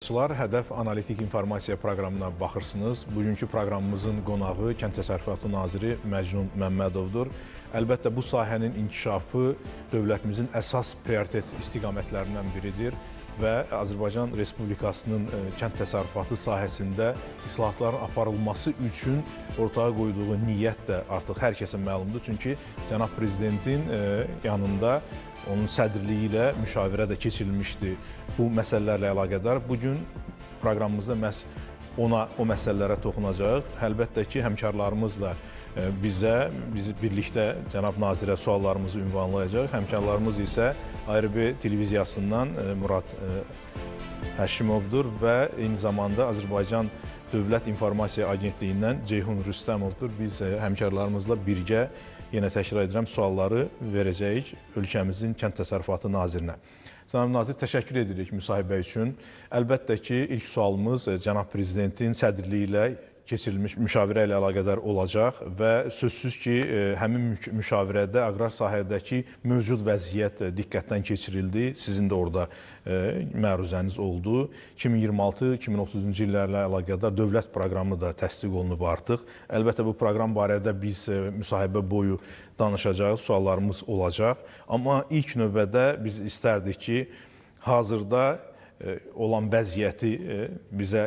Tamaşaçılar, Hədəf Analitik İnformasiya proqramına baxırsınız. Bugünkü proqramımızın qonağı Kənd Təsərrüfatı Naziri Məcnun Məmmədovdur. Əlbəttə, bu sahənin inkişafı dövlətimizin əsas prioritet istiqamətlərindən biridir və Azərbaycan Respublikasının kənd təsərrüfatı sahəsində islahatların aparılması üçün ortaya qoyduğu niyyət də artıq hər kəsə məlumdur. Çünki cənab Prezidentin yanında onun sədrliyi ilə müşavirə də keçirilmişdi bu məsələlərlə əlaqədar. Bugün proqramımızda məhz o məsələlərə toxunacağıq. Əlbəttə ki, həmkarlarımızla bizi birlikdə cənab nazirə suallarımızı ünvanlayacaq. Həmkarlarımız isə ARB televiziyasından Murad Həşimovdur və eyni zamanda Azərbaycan Dövlət İnformasiya Agentliyindən Ceyhun Rüstəmovdur. Biz həmkarlarımızla birgə, yenə təkrar edirəm, sualları verəcəyik ölkəmizin Kənd Təsərrüfatı Nazirinə. Cənab Nazir, təşəkkür edirik müsahibə üçün. Əlbəttə ki, ilk sualımız cənab Prezidentin sədrliyi ilə keçirilmiş müşavirə ilə əlaqədar olacaq və sözsüz ki, həmin müşavirədə aqrar sahədəki mövcud vəziyyət diqqətdən keçirildi. Sizin də orada məruzəniz oldu. 2026-2030-cu illərlə əlaqədar dövlət proqramı da təsdiq olunub artıq. Əlbəttə, bu proqram barədə biz müsahibə boyu danışacağıq, suallarımız olacaq. Amma ilk növbədə biz istərdik ki, hazırda olan vəziyyəti bizə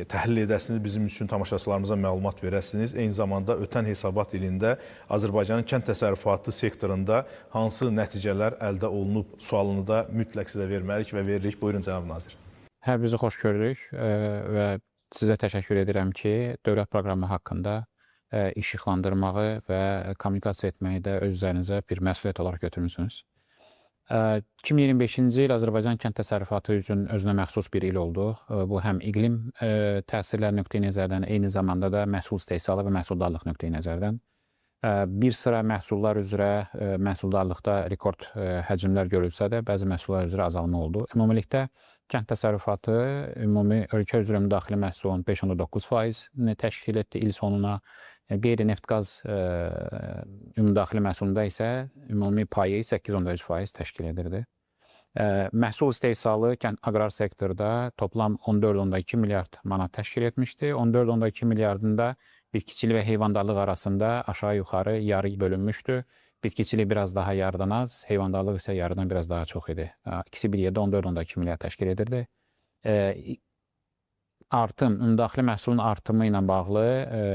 təhlil edəsiniz, bizim üçün tamaşaçılarımıza məlumat verəsiniz. Eyni zamanda ötən hesabat ilində Azərbaycanın kənd təsərrüfatı sektorunda hansı nəticələr əldə olunub sualını da mütləq sizə verməliyik və veririk. Buyurun, cənab nazir. Hər bizi xoş gördük və sizə təşəkkür edirəm ki, dövlət proqramı haqqında işıqlandırmağı və kommunikasiya etməyi də öz üzərinizə bir məsuliyyət olaraq götürmüsünüz. 2025-ci il Azərbaycan kənd təsərrüfatı üçün özünə məxsus bir il oldu. Bu həm iqlim təsirləri nöqteyi nəzərdən, eyni zamanda da məhsul istehsalı və məhsuldarlıq nöqteyi nəzərdən. Bir sıra məhsullar üzrə məhsuldarlıqda rekord həcmlər görülsə də, bəzi məhsullar üzrə azalma oldu. Ümumilikdə kənd təsərrüfatı ümumi ölkə üzrə ümumdaxili məhsulun 5,9%-ni təşkil etdi il sonuna. Qeyri-neft-qaz ümumdaxili məhsulunda isə ümumi payı 8,3% təşkil edirdi. Məhsul istehsalı aqrar sektorda toplam 14,2 milyard manat təşkil etmişdi. 14,2 milyardında bitkiçilik və heyvandarlıq arasında aşağı-yuxarı yarı bölünmüşdü. Bitkiçilik biraz daha yarıdan az, heyvandarlıq isə yarıdan biraz daha çox idi. İkisi bir yerdə 14,2 milyard təşkil edirdi. Artım, ümumdaxili məhsulun artımı ilə bağlı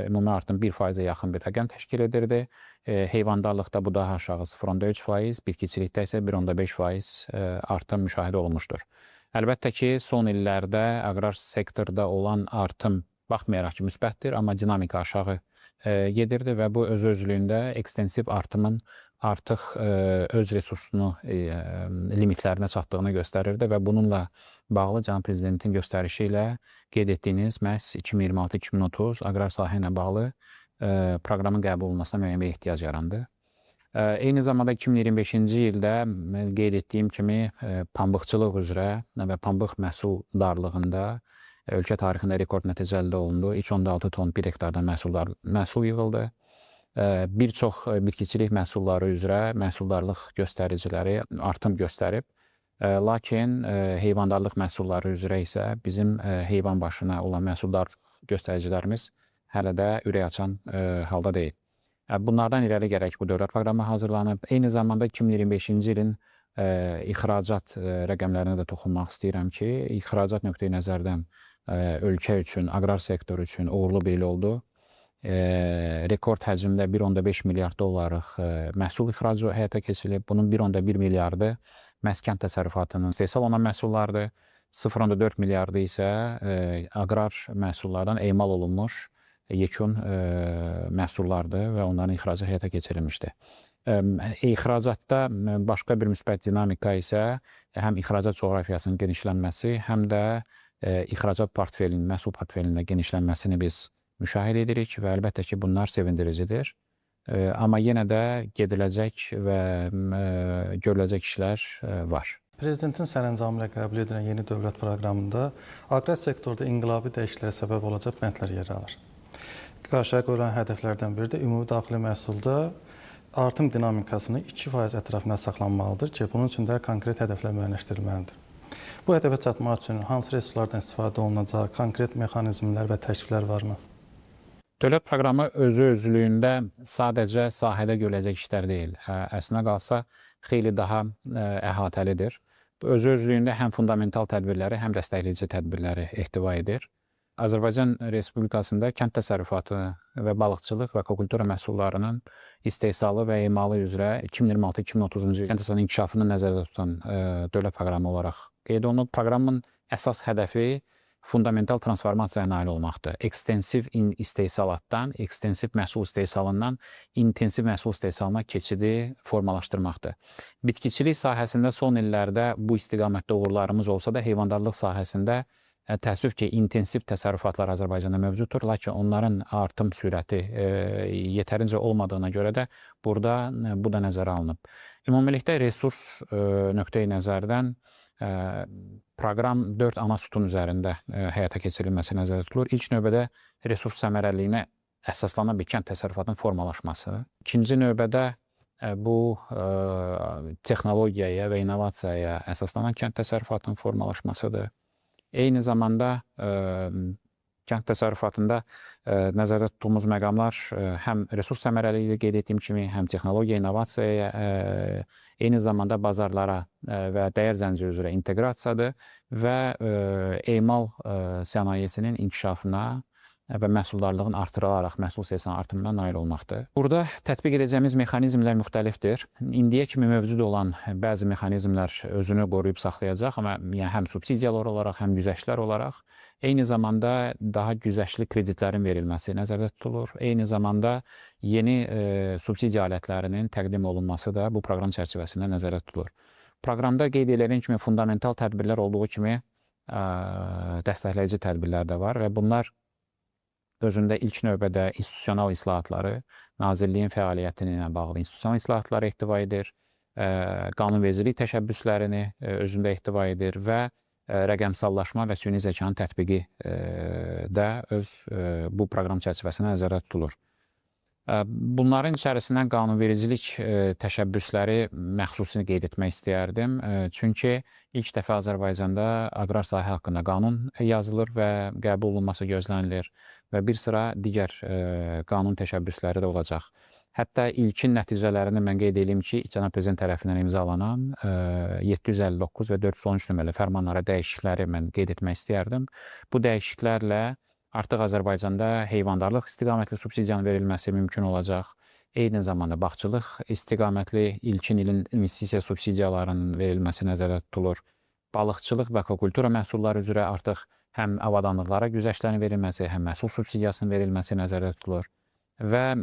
ümumi artım 1%-ə yaxın bir rəqəm təşkil edirdi. Heyvandarlıqda bu daha aşağı 0,3%, bitkiçilikdə isə 1,5% artım müşahidə olunmuşdur. Əlbəttə ki, son illərdə aqrar sektorda olan artım baxmayaraq ki, müsbətdir, amma dinamika aşağı gedirdi və bu öz-özlüyündə ekstensiv artımın artıq öz resursunu limitlərinə çatdığını göstərirdi və bununla bağlı cənab Prezidentin göstərişi ilə qeyd etdiyiniz məhz 2026-2030 aqrar sahə ilə bağlı proqramın qəbul olunmasına müəyyən bir ehtiyac yarandı. Eyni zamanda 2025-ci ildə qeyd etdiyim kimi pambıqçılıq üzrə və pambıq məhsuldarlığında ölkə tarixində rekord nəticə əldə olundu. 3,6 ton 1 hektardan məhsul yığıldı. Bir çox bitkiçilik məhsulları üzrə məhsuldarlıq göstəriciləri artım göstərib. Lakin heyvandarlıq məhsulları üzrə isə bizim heyvan başına olan məhsuldarlıq göstəricilərimiz hələ də ürək açan halda deyil. Bunlardan irəli gərək bu dövlət proqramı hazırlanıb. Eyni zamanda 2025-ci ilin ixracat rəqəmlərinə də toxunmaq istəyirəm ki, ixracat nöqteyi nəzərdən ölkə üçün, aqrar sektor üçün uğurlu bir il oldu. Rekord həcmdə 1,5 milyard dollarlıq məhsul ixracı həyata keçirilib. Bunun 1,1 milyardı məhz kənd təsərrüfatının istehsal olunan məhsullardır. 0,4 milyardı isə aqrar məhsullardan emal olunmuş yekun məhsullardır və onların ixracı həyata keçirilmişdir. İxracatda başqa bir müsbət dinamika isə həm ixracat coğrafiyasının genişlənməsi, həm də ixracat portfelinin, məhsul portfelinin genişlənməsini biz müşahidə edirik və əlbəttə ki, bunlar sevindiricidir. Amma yenə də gediləcək və görüləcək işlər var. Prezidentin sərəncamı ilə qəbul edilən yeni dövlət proqramında aqrar sektorda inqilabi dəyişikliklərə səbəb olacaq bəndlər yer alır. Qarşıya qoyulan hədəflərdən biri də ümumi daxili məhsulda artım dinamikasını 2% ətrafında saxlanmalıdır ki, bunun üçün də konkret hədəflər müəyyənləşdirilməlidir. Bu hədəfə çatmaq üçün hansı resurslardan istifadə olunacaq, konkret mexanizmlər və təkliflər varmı? Dövlət proqramı özü-özlüyündə sadəcə sahədə görüləcək işlər deyil. Əslinə qalsa, xeyli daha əhatəlidir. Özü-özlüyündə həm fundamental tədbirləri, həm dəstəkləyici tədbirləri ehtiva edir. Azərbaycan Respublikasında kənd təsərrüfatı və balıqçılıq və akvakultura məhsullarının istehsalı və emalı üzrə 2026-2030-cu kənd təsərrüfatının inkişafını nəzərdə tutan dövlət proqramı olaraq qeyd olunub. Proqramın əsas hədəfi fundamental transformasiyaya nail olmaqdır. Ekstensiv istehsalatdan, ekstensiv məhsul istehsalından intensiv məhsul istehsalına keçidi formalaşdırmaqdır. Bitkiçilik sahəsində son illərdə bu istiqamətdə uğurlarımız olsa da, heyvandarlıq sahəsində təəssüf ki, intensiv təsərrüfatlar Azərbaycanda mövcuddur, lakin onların artım sürəti yetərincə olmadığına görə də burada bu da nəzərə alınıb. Ümumilikdə resurs nöqteyi nəzərdən proqram 4 ana sütun üzərində həyata keçirilməsi nəzərdə tutulur. İlk növbədə resurs səmərəliliyinə əsaslanan bir kənd təsərrüfatının formalaşması. İkinci növbədə bu texnologiyaya və innovasiyaya əsaslanan kənd təsərrüfatının formalaşmasıdır. Eyni zamanda kənd təsərrüfatında nəzərdə tutduğumuz məqamlar həm resurs səmərəliliyi qeyd etdiyim kimi, həm texnologiya, innovasiyaya, eyni zamanda bazarlara və dəyər zənciri üzrə inteqrasiyadır və emal sənayesinin inkişafına və məhsuldarlığın artırılaraq məhsul istehsalının artımına nail olmaqdır. Burada tətbiq edəcəyimiz mexanizmlər müxtəlifdir. İndiyə kimi mövcud olan bəzi mexanizmlər özünü qoruyub saxlayacaq, amma yəni həm subsidiyalar olaraq, həm güzəştlər olaraq, eyni zamanda daha güzəştli kreditlərin verilməsi nəzərdə tutulur. Eyni zamanda yeni subsidiya alətlərinin təqdim olunması da bu proqram çərçivəsində nəzərdə tutulur. Proqramda qeyd edilən kimi fundamental tədbirlər olduğu kimi dəstəkləyici tədbirlər də var və bunlar özündə ilk növbədə institusional islahatları, nazirliyin fəaliyyəti ilə bağlı institusional islahatları ehtiva edir, qanunvericilik təşəbbüslərini özündə ehtiva edir və rəqəmsallaşma və süni zəkanın tətbiqi də öz bu proqram çərçivəsində nəzərdə tutulur. Bunların içərisindən qanunvericilik təşəbbüsləri məxsusini qeyd etmək istəyərdim. Çünki ilk dəfə Azərbaycanda aqrar sahə haqqında qanun yazılır və qəbul olunması gözlənilir və bir sıra digər qanun təşəbbüsləri də olacaq. Hətta ilkin nəticələrini mən qeyd edeyim ki, Cənab Prezident tərəfindən imzalanan 759 və 413 nömrəli fərmanlara dəyişiklikləri mən qeyd etmək istəyərdim. Bu dəyişikliklərlə artıq Azərbaycanda heyvandarlıq istiqamətli subsidiyanın verilməsi mümkün olacaq. Eyni zamanda bağçılıq istiqamətli ilkin ilin investisiya subsidiyalarının verilməsi nəzərdə tutulur. Balıqçılıq və akvakultura məhsulları üzrə artıq həm avadanlıqlara güzəştlərin verilməsi, həm məhsul subsidiyasının verilməsi nəzərdə tutulur. Və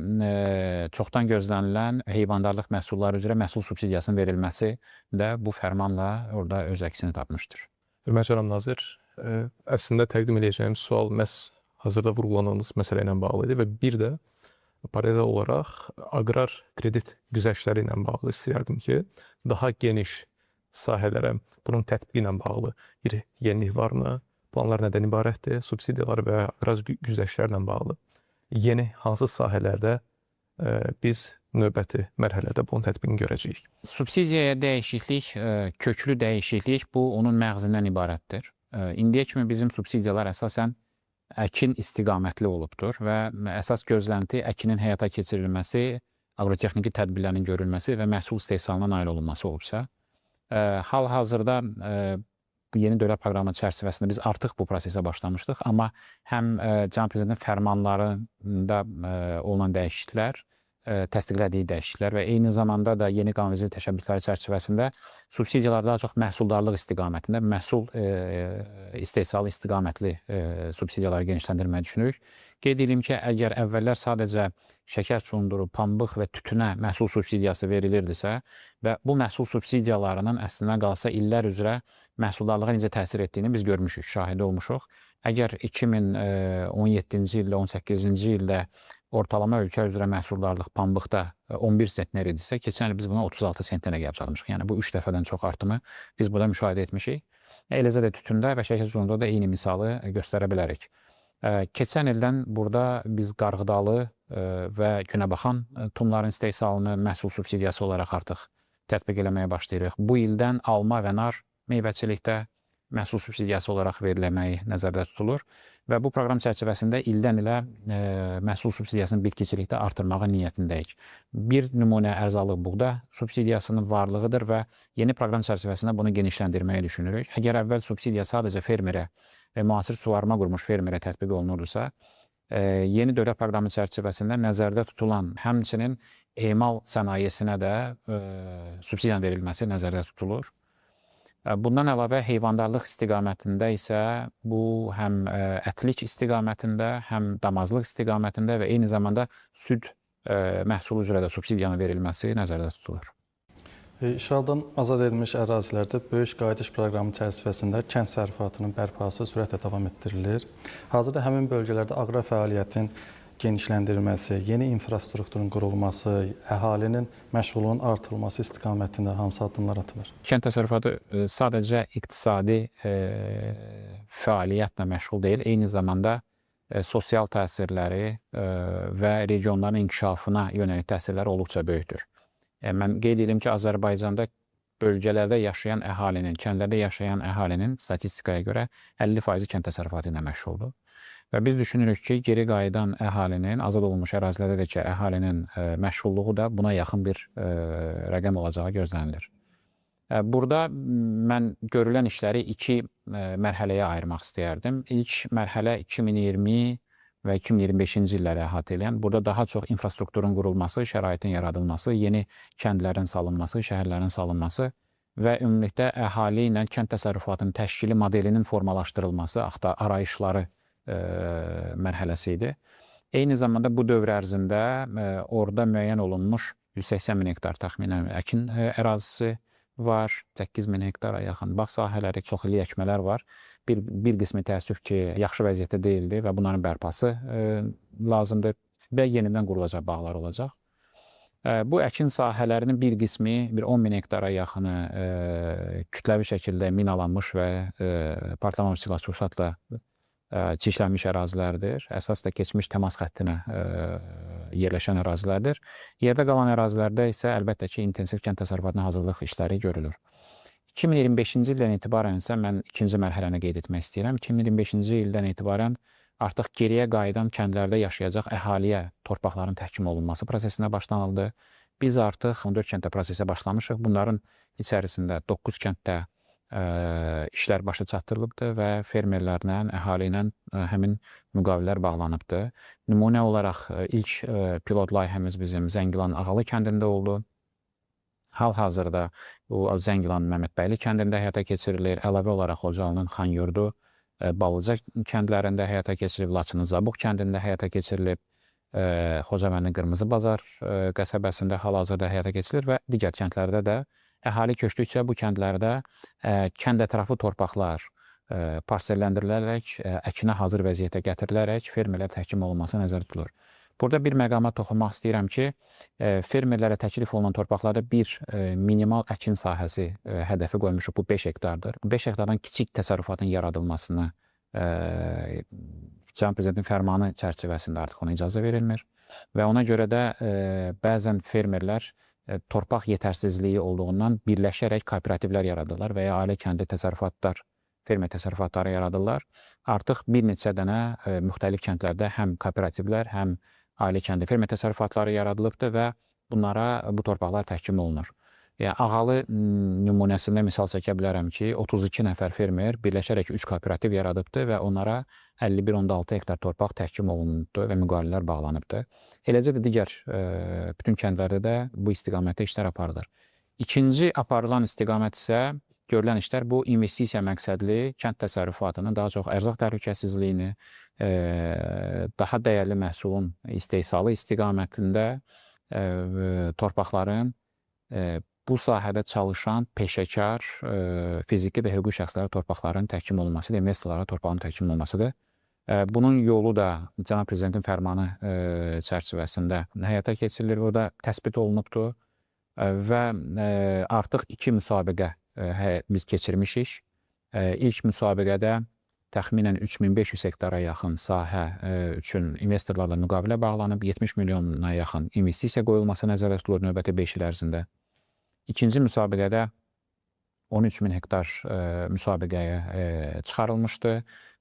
çoxdan gözlənilən heyvandarlıq məhsulları üzrə məhsul subsidiyasının verilməsi də bu fərmanla orada öz əksini tapmışdır. Hörmətli cənab nazir, əslində təqdim edəcəyim sual məhz hazırda vurğulandığınız məsələ ilə bağlı idi və bir də paralel olaraq aqrar kredit güzəştləri ilə bağlı istəyərdim ki, daha geniş sahələrə bunun tətbiqi ilə bağlı bir yenilik varmı? Planlar nədən ibarətdir? Subsidiyalar və aqrar güzəştlərlə bağlı yeni hansı sahələrdə biz növbəti mərhələdə bunun tətbiqini görəcəyik? Subsidiyaya dəyişiklik, köklü dəyişiklik bu onun məğzindən ibarətdir. İndiyə kimi bizim subsidiyalar əsasən əkin istiqamətli olubdur və əsas gözlənti əkinin həyata keçirilməsi, aqrotexniki tədbirlərin görülməsi və məhsul istehsalına nail olunması olubsa, hal-hazırda yeni dövlət proqramı çərçivəsində biz artıq bu prosesə başlamışdıq, amma həm Cənab Prezidentin fərmanlarında olunan dəyişikliklər, təsdiqlədiyi dəyişikliklər və eyni zamanda da yeni qanunvericilik təşəbbüsləri çərçivəsində subsidiyalar daha çox məhsuldarlıq istiqamətində, məhsul istehsalı istiqamətli subsidiyaları genişləndirməyi düşünürük. Qeyd edeyim ki, əgər əvvəllər sadəcə şəkər çunduru, pambıq və tütünə məhsul subsidiyası verilirdisə və bu məhsul subsidiyalarının əslinə qalsa illər üzrə məhsuldarlığa necə təsir etdiyini biz görmüşük, şahidi olmuşuq. Əgər 2017-ci ildə, 18-ci ildə ortalama ölkə üzrə məhsuldarlıq pambıqda 11 sentner idisə, keçən il biz buna 36 sentnerə gəlib çatmışıq. Yəni bu 3 dəfədən çox artımı biz burada müşahidə etmişik. Eləcə də tütündə və şəkər çundurunda da eyni misalı göstərə bilərik. Keçən ildən burada biz qarğıdalı və günəbaxan tumların istehsalını məhsul subsidiyası olaraq artıq tətbiq eləməyə başlayırıq. Bu ildən alma və nar meyvəçilikdə məhsul subsidiyası olaraq veriləməyi nəzərdə tutulur və bu proqram çərçivəsində ildən ilə məhsul subsidiyasını bitkiçilikdə artırmağa niyyətindəyik. Bir nümunə ərzalıq buğda subsidiyasının varlığıdır və yeni proqram çərçivəsində bunu genişləndirməyi düşünürük. Əgər əvvəl subsidiya sadəcə fermerə və müasir suvarma qurmuş fermerə tətbiq olunurdusa, yeni dövlət proqramı çərçivəsində nəzərdə tutulan həmçinin emal sənayesinə də subsidiyanın verilməsi nəzərdə tutulur. Bundan əlavə heyvandarlıq istiqamətində isə bu həm ətlik istiqamətində, həm damazlıq istiqamətində və eyni zamanda süd məhsulu üzrə də subsidiyanın verilməsi nəzərdə tutulur. İşğaldan azad edilmiş ərazilərdə böyük qayıdış proqramı çərçivəsində kənd təsərrüfatının bərpası sürətlə davam etdirilir. Hazırda həmin bölgələrdə aqrar fəaliyyətin genişləndirilməsi, yeni infrastrukturun qurulması, əhalinin məşğulluğunun artırılması istiqamətində hansı addımlar atılır? Kənd təsərrüfatı sadəcə iqtisadi fəaliyyətlə məşğul deyil, eyni zamanda sosial təsirləri və regionların inkişafına yönəlik təsirləri olduqca böyükdür. Mən qeyd edim ki, Azərbaycanda bölgələrdə yaşayan əhalinin, kəndlərdə yaşayan əhalinin statistikaya görə 50% kənd təsərrüfatı ilə məşğuldur. Və biz düşünürük ki, geri qayıdan əhalinin, azad olunmuş ərazilərdəki əhalinin məşğulluğu da buna yaxın bir rəqəm olacağı gözlənilir. Burada mən görülən işləri iki mərhələyə ayırmaq istəyərdim. İlk mərhələ 2020 və 2025-ci illəri əhatə edən, burada daha çox infrastrukturun qurulması, şəraitin yaradılması, yeni kəndlərin salınması, şəhərlərin salınması və ümumilikdə əhali ilə kənd təsərrüfatının təşkili modelinin formalaşdırılması, arayışları mərhələsi idi. Eyni zamanda bu dövr ərzində orada müəyyən olunmuş 180 min hektar təxminən əkin ərazisi var, 8 min hektara yaxın bağ sahələri, çox illik əkmələr var. Bir qismi təəssüf ki, yaxşı vəziyyətdə deyildi və bunların bərpası lazımdır və yenidən qurulacaq bağlar olacaq. Bu əkin sahələrinin bir qismi, bir 10 min hektara yaxını kütləvi şəkildə minalanmış və partlamamış silah sursatla çirklənmiş ərazilərdir. Əsas da keçmiş təmas xəttinə yerləşən ərazilərdir. Yerdə qalan ərazilərdə isə əlbəttə ki, intensiv kənd təsərrüfatına hazırlıq işləri görülür. 2025-ci ildən etibarən isə mən ikinci mərhələni qeyd etmək istəyirəm. 2025-ci ildən etibarən artıq geriyə qayıdan kəndlərdə yaşayacaq əhaliyə torpaqların təhkim olunması prosesinə başlanıldı. Biz artıq 14 kənddə prosesə başlamışıq. Bunların içərisində 9 kənddə işlər başa çatdırılıbdır və fermerlərlə, əhali ilə həmin müqavilələr bağlanıbdır. Nümunə olaraq ilk pilot layihəmiz bizim Zəngilan Ağalı kəndində oldu. Hal-hazırda bu Zəngilan Məmmədbəyli kəndində həyata keçirilir. Əlavə olaraq Xocalının Xanyurdu, Balıca kəndlərində həyata keçirilib, Laçının Zabuq kəndində həyata keçirilib, Xocavəndin Qırmızı Bazar qəsəbəsində hal-hazırda həyata keçirilir və digər kəndlərdə də əhali köçdükcə bu kəndlərdə kənd ətrafı torpaqlar parsellendirilərək, əkinə hazır vəziyyətə gətirilərək fermerlər təhkim olunması nəzərdə tutulur. Burada bir məqama toxunmaq istəyirəm ki, fermerlərə təklif olunan torpaqlarda bir minimal əkin sahəsi hədəfi qoymuşuq, bu 5 hektardır. 5 hektardan kiçik təsərrüfatın yaradılmasını Cənab Prezidentin fərmanı çərçivəsində artıq ona icazə verilmir və ona görə də bəzən fermerlər torpaq yetərsizliyi olduğundan birləşərək kooperativlər yaradırlar və ya ailə kəndli təsərrüfatlar, fermer təsərrüfatları yaradırlar. Artıq bir neçə dənə müxtəlif kəndlərdə həm kooperativlər, həm ailə kəndli fermer təsərrüfatları yaradılıbdır və bunlara bu torpaqlar təhkim olunur. Yəni, Ağalı nümunəsində misal çəkə bilərəm ki, 32 nəfər fermer birləşərək 3 kooperativ yaradıbdır və onlara 51,6 hektar torpaq təhkim olunubdur və müqavilələr bağlanıbdır. Eləcə də digər bütün kəndlərdə də bu istiqamətdə işlər aparılır. İkinci aparılan istiqamət isə görülən işlər bu investisiya məqsədli kənd təsərrüfatının daha çox ərzaq təhlükəsizliyini, daha dəyərli məhsulun istehsalı istiqamətində torpaqların bu sahədə çalışan peşəkar fiziki və hüquqi şəxslərə torpaqların təhkim olunmasıdır, investorlara torpağın təhkim olunmasıdır. Bunun yolu da Cənab Prezidentin fərmanı çərçivəsində həyata keçirilir, o da təsbit olunubdur və artıq 2 müsabiqə biz keçirmişik. İlk müsabiqədə təxminən 3500 hektara yaxın sahə üçün investorlarla müqavilə bağlanıb, 70 milyona yaxın investisiya qoyulması nəzərdə tutulur növbəti 5 il ərzində. İkinci müsabiqədə 13 min hektar müsabiqəyə çıxarılmışdı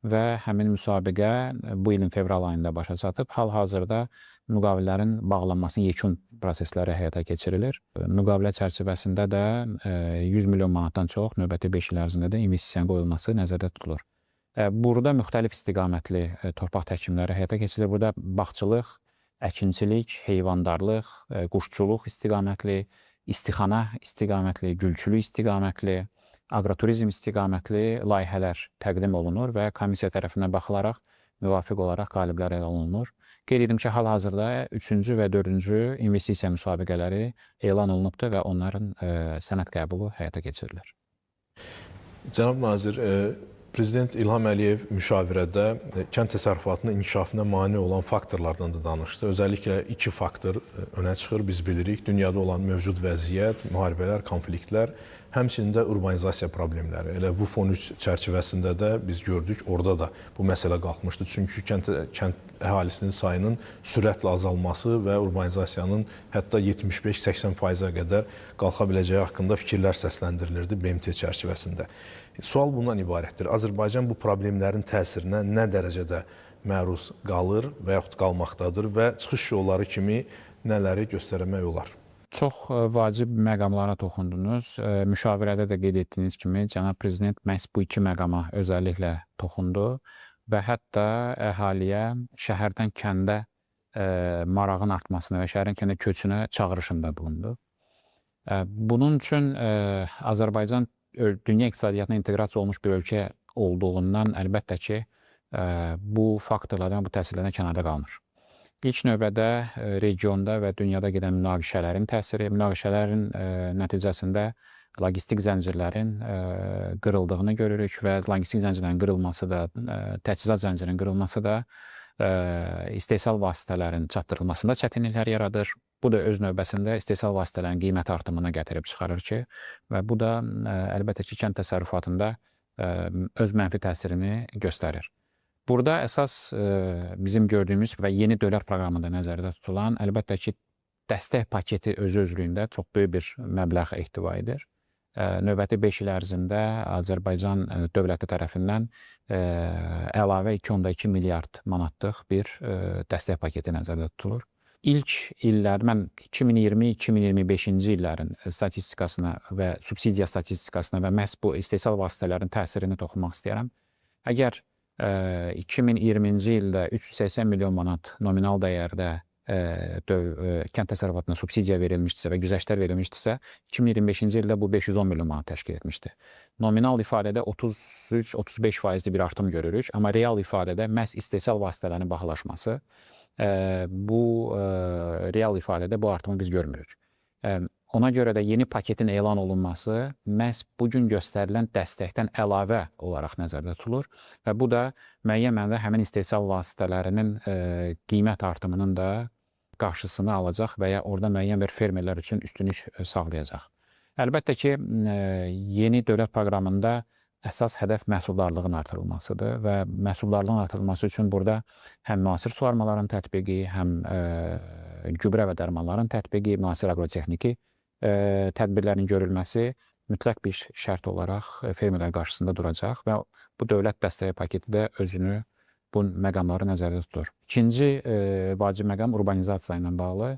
və həmin müsabiqə bu ilin fevral ayında başa çatıb. Hal-hazırda müqavilələrin bağlanmasının yekun prosesləri həyata keçirilir. Müqavilə çərçivəsində də 100 milyon manatdan çox növbəti 5 il ərzində də investisiyanın qoyulması nəzərdə tutulur. Burada müxtəlif istiqamətli torpaq təkimləri həyata keçirilir. Burada bağçılıq, əkinçilik, heyvandarlıq, quşçuluq istiqamətli, istixana istiqamətli, gülçülük istiqamətli, aqroturizm istiqamətli layihələr təqdim olunur və komissiya tərəfindən baxılaraq müvafiq olaraq qaliblər elan olunur. Qeyd edim ki, hal-hazırda 3-cü və 4-cü investisiya müsabiqələri elan olunubdur və onların sənəd qəbulu həyata keçirilir. Cənab nazir, Prezident İlham Əliyev müşavirədə kənd təsərrüfatının inkişafına mane olan faktorlardan da danışdı. Özəlliklə iki faktor önə çıxır, biz bilirik. Dünyada olan mövcud vəziyyət, müharibələr, konfliktlər, həmçinin də urbanizasiya problemləri. Elə VUF 13 çərçivəsində də biz gördük, orada da bu məsələ qalxmışdı. Çünki kənd əhalisinin sayının sürətlə azalması və urbanizasiyanın hətta 75-80%-ə qədər qalxa biləcəyi haqqında fikirlər səsləndirilirdi BMT çərçivəsində. Sual bundan ibarətdir. Azərbaycan bu problemlərin təsirinə nə dərəcədə məruz qalır və yaxud qalmaqdadır və çıxış yolları kimi nələri göstərmək olar? Çox vacib məqamlara toxundunuz. Müşavirədə də qeyd etdiyiniz kimi, cənab prezident məhz bu iki məqama özəlliklə toxundu və hətta əhaliyə şəhərdən kəndə marağın artmasına və şəhərdən kəndə köçünə çağırışında bulundu. Bunun üçün Azərbaycan dünya iqtisadiyyatına inteqrasiya olmuş bir ölkə olduğundan əlbəttə ki, bu faktorlardan, bu təsirlərdən kənarda qalmır. İlk növbədə regionda və dünyada gedən münaqişələrin təsiri, münaqişələrin nəticəsində logistik zəncirlərin qırıldığını görürük və logistik zəncirlərin qırılması da, təchizat zəncirinin qırılması da istehsal vasitələrin çatdırılmasında çətinliklər yaradır. Bu da öz növbəsində istehsal vasitələrinin qiymət artımına gətirib çıxarır ki, və bu da əlbəttə ki, kənd təsərrüfatında öz mənfi təsirini göstərir. Burada əsas bizim gördüyümüz və yeni dövlət proqramında nəzərdə tutulan, əlbəttə ki, dəstək paketi özü-özlüyündə çox böyük bir məbləğ ehtiva edir. Növbəti 5 il ərzində Azərbaycan dövləti tərəfindən əlavə 2,2 milyard manatlıq bir dəstək paketi nəzərdə tutulur. İlk illər, mən 2020-2025-ci illərin statistikasına və subsidiya statistikasına və məhz bu istehsal vasitələrinin təsirini toxunmaq istəyirəm. Əgər 2020-ci ildə 380 milyon manat nominal dəyərdə kənd təsərrüfatına subsidiya verilmişdisə və güzəştlər verilmişdisə, 2025-ci ildə bu 510 milyon manat təşkil etmişdi. Nominal ifadədə 33-35%li bir artım görürük, amma real ifadədə məhz istehsal vasitələrinin bahalaşması, bu real ifadədə bu artımı biz görmürük. Ona görə də yeni paketin elan olunması məhz bugün göstərilən dəstəkdən əlavə olaraq nəzərdə tutulur və bu da müəyyən mənada həmin istehsal vasitələrinin qiymət artımının da qarşısını alacaq və ya orada müəyyən bir fermerlər üçün üstünlük sağlayacaq. Əlbəttə ki, yeni dövlət proqramında əsas hədəf məhsuldarlığın artırılmasıdır və məhsuldarlığın artırılması üçün burada həm müasir suvarmaların tətbiqi, həm gübrə və dərmanların tətbiqi, müasir aqrotexniki tədbirlərin görülməsi mütləq bir şərt olaraq fermerlər qarşısında duracaq və bu dövlət dəstəyi paketi də özünü bu məqamları nəzərdə tutur. İkinci vacib məqam urbanizasiya ilə bağlı.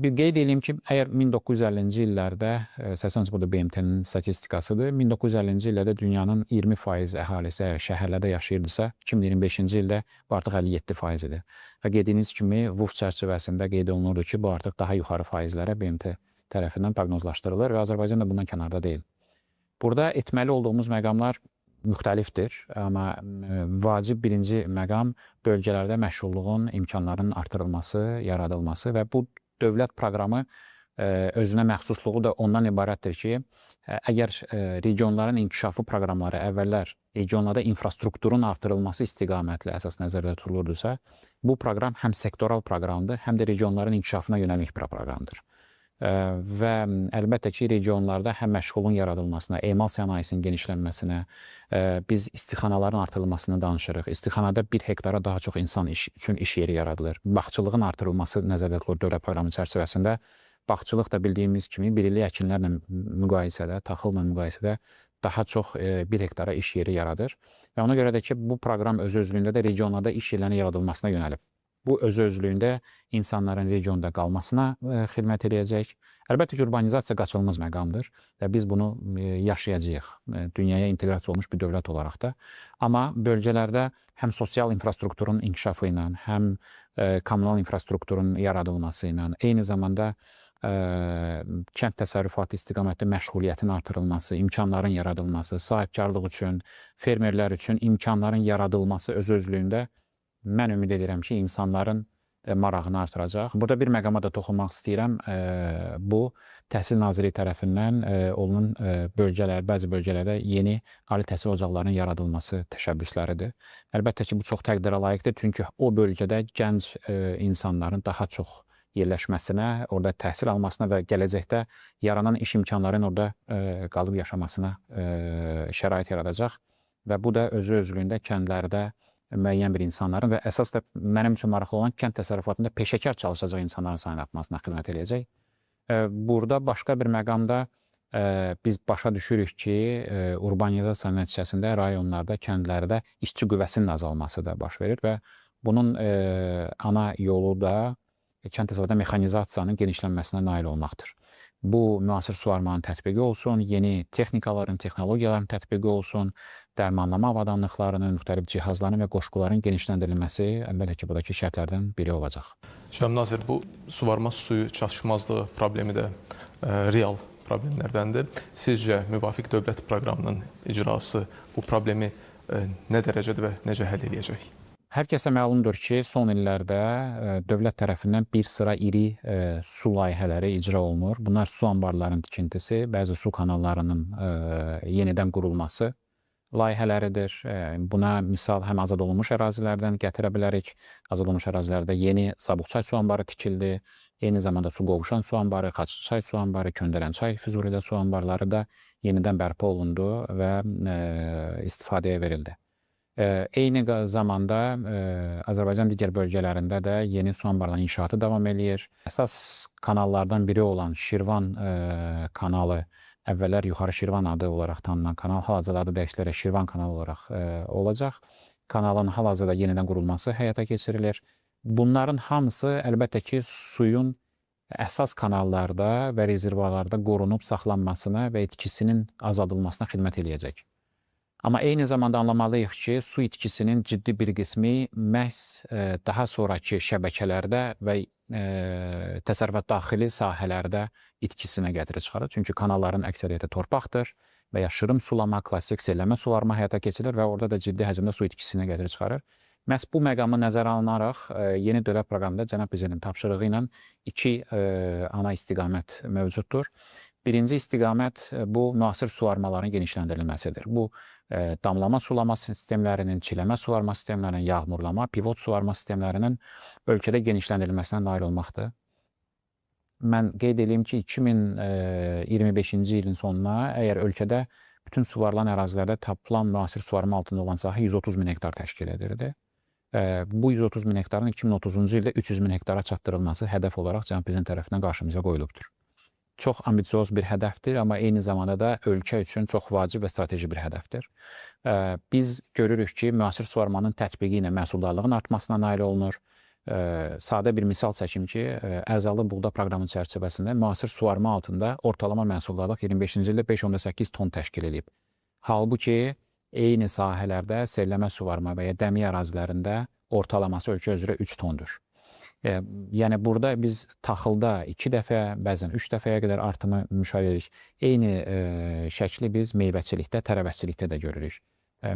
Bir qeyd edeyim ki, əgər 1950-ci illərdə, 80 bu da BMT-nin statistikasıdır, 1950-ci illərdə dünyanın 20% əhalisi əgər şəhərlərdə yaşayırdısa, 2025-ci ildə bu artıq 57% idi. Və qeydiyiniz kimi VUF çərçivəsində qeyd olunurdu ki, bu artıq daha yuxarı faizlərə BMT tərəfindən proqnozlaşdırılır və Azərbaycan da bundan kənarda deyil. Burada etməli olduğumuz məqamlar müxtəlifdir, amma vacib birinci məqam bölgələrdə məşğulluğun imkanlarının artırılması, yaradılması və bu dövlət proqramı özünə məxsusluğu da ondan ibarətdir ki, əgər regionların inkişafı proqramları əvvəllər regionlarda infrastrukturun artırılması istiqamətli əsas nəzərdə tutulurdusa, bu proqram həm sektoral proqramdır, həm də regionların inkişafına yönəlik bir proqramdır. Və əlbəttə ki, regionlarda həm məşğulluğun yaradılmasına, emal sənayesinin genişlənməsinə, biz istixanaların artırılmasını danışırıq. İstixanada bir hektara daha çox insan üçün iş yeri yaradılır. Bağçılığın artırılması nəzərdə tutulur dövlət proqramı çərçivəsində Bağçılıq da bildiyimiz kimi bir illik əkinlərlə müqayisədə, taxılla müqayisədə daha çox 1 hektara iş yeri yaradır. Və ona görə də ki, bu proqram özü-özlüyündə də regionlarda iş yerlərinin yaradılmasına yönəlib. Bu özü-özlüyündə insanların regionda qalmasına xidmət eləyəcək. Əlbəttə ki, urbanizasiya qaçılmaz məqamdır və biz bunu yaşayacağıq. Dünyaya inteqrasiya olmuş bir dövlət olaraq da. Amma bölgələrdə həm sosial infrastrukturun inkişafı ilə, həm kommunal infrastrukturun yaradılması ilə, eyni zamanda kənd təsərrüfatı istiqamətli məşğuliyyətin artırılması, imkanların yaradılması, sahibkarlıq üçün, fermerlər üçün imkanların yaradılması öz-özlüyündə mən ümid edirəm ki, insanların marağını artıracaq. Burada bir məqama da toxunmaq istəyirəm. Bu, Təhsil Nazirliyi tərəfindən olunan bölgələr, bəzi bölgələrdə yeni ali təhsil ocaqlarının yaradılması təşəbbüsləridir. Əlbəttə ki, bu çox təqdirə layiqdir, çünki o bölgədə gənc insanların daha çox yerləşməsinə, orada təhsil almasına və gələcəkdə yaranan iş imkanlarının orada qalıb yaşamasına şərait yaradacaq. Və bu da özü-özlüyündə kəndlərdə müəyyən bir insanların və əsas da mənim üçün maraqlı olan kənd təsərrüfatında peşəkar çalışacaq insanların sayının artmasına xidmət eləyəcək. Burada başqa bir məqamda biz başa düşürük ki, urbanizasiya nəticəsində rayonlarda, kəndlərdə işçi qüvvəsinin azalması da baş verir və bunun ana yolu da kənd təsərrüfatında mexanizasiyanın genişlənməsinə nail olmaqdır. Bu, müasir suvarmanın tətbiqi olsun, yeni texnikaların, texnologiyaların tətbiqi olsun, dərmanlama avadanlıqlarının, müxtəlif cihazların və qoşquların genişləndirilməsi əlbəttə ki, buradakı şərtlərdən biri olacaq. Cənab Nazir, bu suvarma suyu çatışmazlığı problemi də real problemlərdəndir. Sizcə, müvafiq dövlət proqramının icrası bu problemi nə dərəcədə və necə həll eləyəcək? Hər kəsə məlumdur ki, son illərdə dövlət tərəfindən bir sıra iri su layihələri icra olunur. Bunlar su anbarlarının tikintisi, bəzi su kanallarının yenidən qurulması layihələridir. Buna misal həm azad olunmuş ərazilərdən gətirə bilərik. Azad olunmuş ərazilərdə yeni Sabuqçay su anbarı tikildi. Eyni zamanda su qovuşan su anbarı, Xaçlıçay su anbarı, Köndələnçay Füzulidə su anbarları da yenidən bərpa olundu və istifadəyə verildi. Eyni zamanda Azərbaycan digər bölgələrində də yeni su anbarlarının inşaatı davam eləyir. Əsas kanallardan biri olan Şirvan kanalı, əvvəllər Yuxarı Şirvan adı olaraq tanınan kanal, hal-hazırda adı dəyişilərək Şirvan kanalı olaraq olacaq. Kanalın hal-hazırda yenidən qurulması həyata keçirilir. Bunların hamısı əlbəttə ki, suyun əsas kanallarda və rezervuarlarda qorunub saxlanmasına və itkisinin azaldılmasına xidmət eləyəcək. Amma eyni zamanda anlamalıyıq ki, su itkisinin ciddi bir qismi məhz daha sonrakı şəbəkələrdə və təsərrüfat daxili sahələrdə itkisinə gətirir çıxarır. Çünki kanalların əksəriyyəti torpaqdır və ya şırım sulama, klassik selləmə suvarma həyata keçirilir və orada da ciddi həcmdə su itkisinə gətirir çıxarır. Məhz bu məqamı nəzərə alınaraq yeni dövlət proqramında Cənab Prezidentin tapşırığı ilə iki ana istiqamət mövcuddur. Birinci istiqamət bu müasir suvarmaların genişləndirilməsidir. Bu damlama sulama sistemlərinin, çiləmə suvarma sistemlərinin, yağmurlama, pivot suvarma sistemlərinin ölkədə genişləndirilməsinə nail olmaqdır. Mən qeyd edeyim ki, 2025-ci ilin sonuna əgər ölkədə bütün suvarılan ərazilərdə tapılan müasir suvarma altında olan sahə 130 min hektar təşkil edirdi. Bu 130 min hektarın 2030-cu ildə 300 min hektara çatdırılması hədəf olaraq Cənab Prezident tərəfindən qarşımıza qoyulubdur. Çox ambitsioz bir hədəfdir, amma eyni zamanda da ölkə üçün çox vacib və strateji bir hədəfdir. Biz görürük ki, müasir suvarmanın tətbiqi ilə məhsuldarlığın artmasına nail olunur. Sadə bir misal çəkim ki, ərzalı buğda proqramı çərçivəsində müasir suvarma altında ortalama məhsuldarlıq 25-ci ildə 5,8 ton təşkil edib. Halbuki, eyni sahələrdə selləmə suvarma və ya dəmi ərazilərində ortalaması ölkə üzrə 3 tondur. Yəni, burada biz taxılda 2 dəfə, bəzən 3 dəfəyə qədər artımı müşahidə edirik. Eyni şəkli biz meyvəçilikdə, tərəvəzçilikdə də görürük.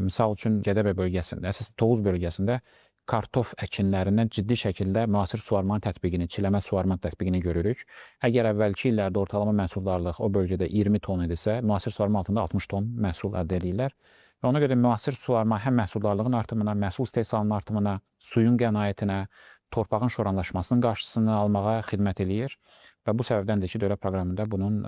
Misal üçün, Gədəbəy bölgəsində, əsas Tovuz bölgəsində kartof əkinlərindən ciddi şəkildə müasir suvarmanın tətbiqini, çiləmə suvarma tətbiqini görürük. Əgər əvvəlki illərdə ortalama məhsuldarlıq o bölgədə 20 ton idisə, müasir suvarma altında 60 ton məhsul əldə edirlər. Və ona görə müasir suvarma həm məhsuldarlığın artımına, məhsul istehsalının artımına, suyun qənaətinə, torpağın şoranlaşmasının qarşısını almağa xidmət eləyir. Və bu səbəbdəndir ki, dövlət proqramında bunun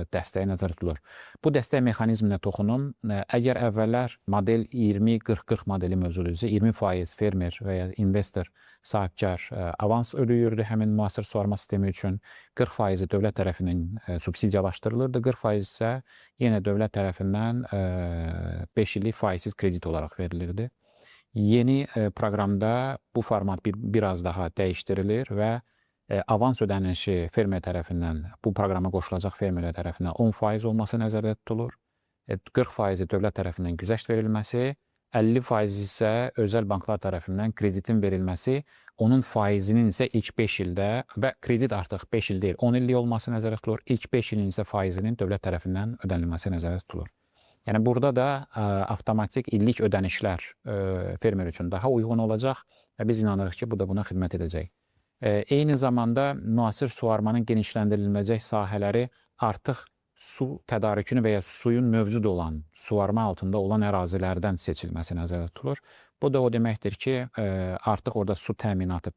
dəstəyi nəzərdə tutulur. Bu dəstək mexanizminə toxunum. Əgər əvvəllər model 20-40-40 modeli mövcud idisə, 20% fermer və ya investor, sahibkar avans ödəyirdi həmin müasir suvarma sistemi üçün, 40%-i dövlət tərəfindən subsidiyalaşdırılırdı, 40% isə yenə dövlət tərəfindən 5 illik faizsiz kredit olaraq verilirdi. Yeni proqramda bu format biraz daha dəyişdirilir və avans ödənişi fermer tərəfindən, bu proqrama qoşulacaq fermerlər tərəfindən 10% olması nəzərdə tutulur. 40%-i dövlət tərəfindən güzəşt verilməsi, 50% isə özəl banklar tərəfindən kreditin verilməsi, onun faizinin isə ilk 5 ildə və kredit artıq 5 il deyil, 10 illik olması nəzərdə tutulur. İlk 5 ilin isə faizinin dövlət tərəfindən ödənilməsi nəzərdə tutulur. Yəni burada da avtomatik illik ödənişlər fermer üçün daha uyğun olacaq və biz inanırıq ki, bu da buna xidmət edəcək. Eyni zamanda müasir suvarmanın genişləndiriləcək sahələri artıq su tədarükünü və ya suyun mövcud olan, suvarma altında olan ərazilərdən seçilməsi nəzərdə tutulur. Bu da o deməkdir ki, artıq orada su təminatı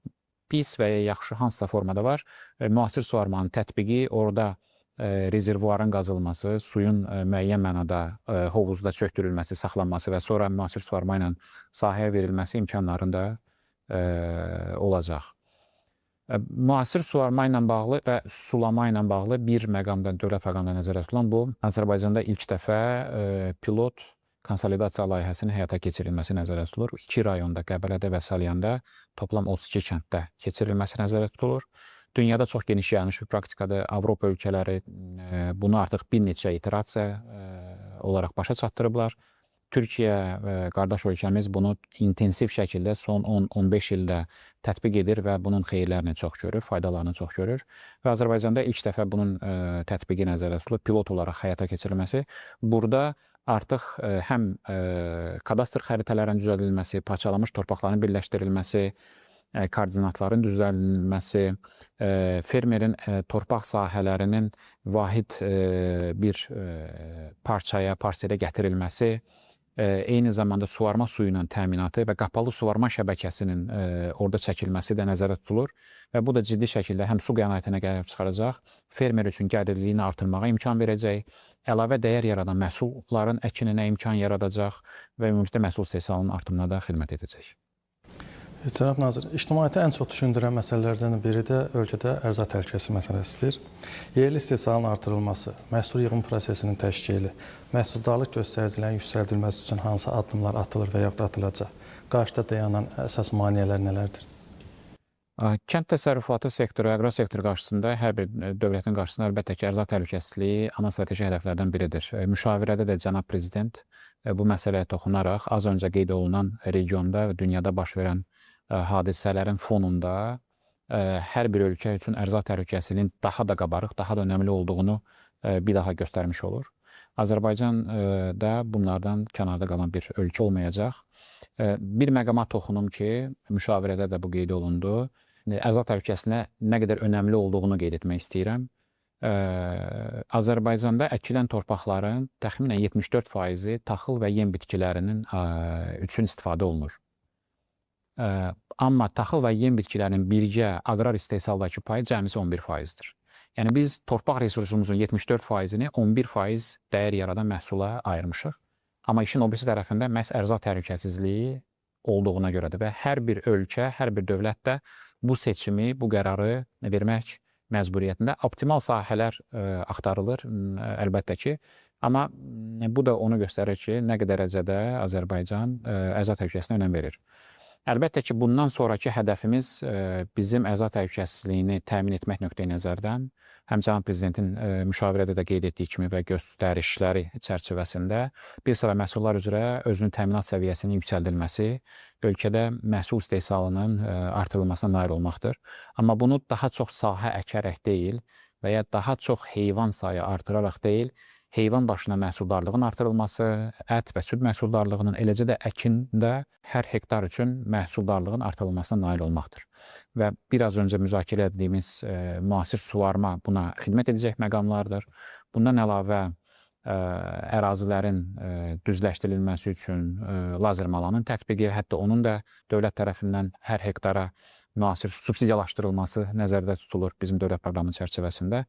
pis və ya yaxşı hansısa formada var. Müasir suvarmanın tətbiqi orada rezervuarın qazılması, suyun müəyyən mənada hovuzda çökdürülməsi, saxlanması və sonra müasir suvarma ilə sahəyə verilməsi imkanlarında olacaq. Müasir suvarma ilə bağlı və sulama ilə bağlı bir məqamda, dövlət proqramında nəzərdə tutulan bu, Azərbaycanda ilk dəfə pilot konsolidasiya layihəsinin həyata keçirilməsi nəzərdə tutulur. 2 rayonda, Qəbələdə və Salyanda toplam 32 kənddə keçirilməsi nəzərdə tutulur. Dünyada çox geniş yayılmış bir praktikadır. Avropa ölkələri bunu artıq bir neçə iterasiya olaraq başa çatdırıblar. Türkiyə, qardaş ölkəmiz bunu intensiv şəkildə son 10-15 ildə tətbiq edir və bunun xeyirlərini çox görür, faydalarını çox görür. Və Azərbaycanda ilk dəfə bunun tətbiqi nəzərdə tutulur, pilot olaraq həyata keçirilməsi. Burada artıq həm kadastr xəritələrinin düzəldilməsi, parçalanmış torpaqların birləşdirilməsi, koordinatların düzəldilməsi, fermerin torpaq sahələrinin vahid bir parçaya, parselə gətirilməsi, eyni zamanda suvarma suyu ilə təminatı və qapalı suvarma şəbəkəsinin orada çəkilməsi də nəzərdə tutulur və bu da ciddi şəkildə həm su qənaətinə gəlib çıxaracaq, fermer üçün gəlirliyini artırmağa imkan verəcək, əlavə dəyər yaradan məhsulların əkininə imkan yaradacaq və ümumilikdə məhsul istehsalının artımına da xidmət edəcək. Cənab Nazir, ictimaiyyəti ən çox düşündürən məsələlərdən biri də ölkədə ərzaq təhlükəsi məsələsidir. Yerli istehsalın artırılması, məhsul yığım prosesinin təşkili, məhsuldarlıq göstəricilərinin yüksəldilməsi üçün hansı addımlar atılır və yaxud da atılacaq? Qarşıda dayanan əsas maneələr nələrdir? Kənd təsərrüfatı sektoru, aqrar sektoru qarşısında hər bir dövlətin qarşısında əlbəttə ki, ərzaq təhlükəsizliyi ana strateji hədəflərdən biridir. Müşavirədə də cənab prezident bu məsələyə toxunaraq az öncə qeyd olunan regionda və dünyada baş verən hadisələrin fonunda hər bir ölkə üçün ərzaq təhlükəsizliyinin daha da qabarıq, daha da önəmli olduğunu bir daha göstərmiş olur. Azərbaycan da bunlardan kənarda qalan bir ölkə olmayacaq. Bir məqama toxunum ki, müşavirədə də bu qeyd olundu. Ərzaq təhlükəsizliyinə nə qədər önəmli olduğunu qeyd etmək istəyirəm. Azərbaycanda əkilən torpaqların təxminən 74%-i taxıl və yem bitkilərinin üçün istifadə olunur. Amma taxıl və yem bitkilərinin birgə aqrar istehsaldakı payı cəmisi 11%-dir. Yəni biz torpaq resursumuzun 74%-ini 11% dəyər yaradan məhsula ayırmışıq. Amma işin o birisi tərəfində məhz ərzaq təhlükəsizliyi olduğuna görədir və hər bir ölkə, hər bir dövlət də bu seçimi, bu qərarı vermək məcburiyyətində optimal sahələr axtarılır əlbəttə ki. Amma bu da onu göstərir ki, nə qədər dərəcədə Azərbaycan ərzaq təhlükəsizliyinə önəm verir. Əlbəttə ki, bundan sonraki hədəfimiz bizim ərzaq təhlükəsizliyini təmin etmək nöqteyi nəzərdən, həm cənab prezidentin müşavirədə də qeyd etdiyi kimi və göstərişləri çərçivəsində bir sıra məhsullar üzrə özünün təminat səviyyəsinin yüksəldilməsi, ölkədə məhsul istehsalının artırılmasına nail olmaqdır. Amma bunu daha çox sahə əkərək deyil və ya daha çox heyvan sayı artıraraq deyil, heyvan başına məhsuldarlığın artırılması, ət və süd məhsuldarlığının, eləcə də əkində hər hektar üçün məhsuldarlığın artırılmasına nail olmaqdır. Və biraz öncə müzakirə etdiyimiz müasir suvarma buna xidmət edəcək məqamlardır. Bundan əlavə ərazilərin düzləşdirilməsi üçün lazer malanın tətbiqi, hətta onun da dövlət tərəfindən hər hektara müasir subsidiyalaşdırılması nəzərdə tutulur bizim dövlət proqramı çərçivəsində.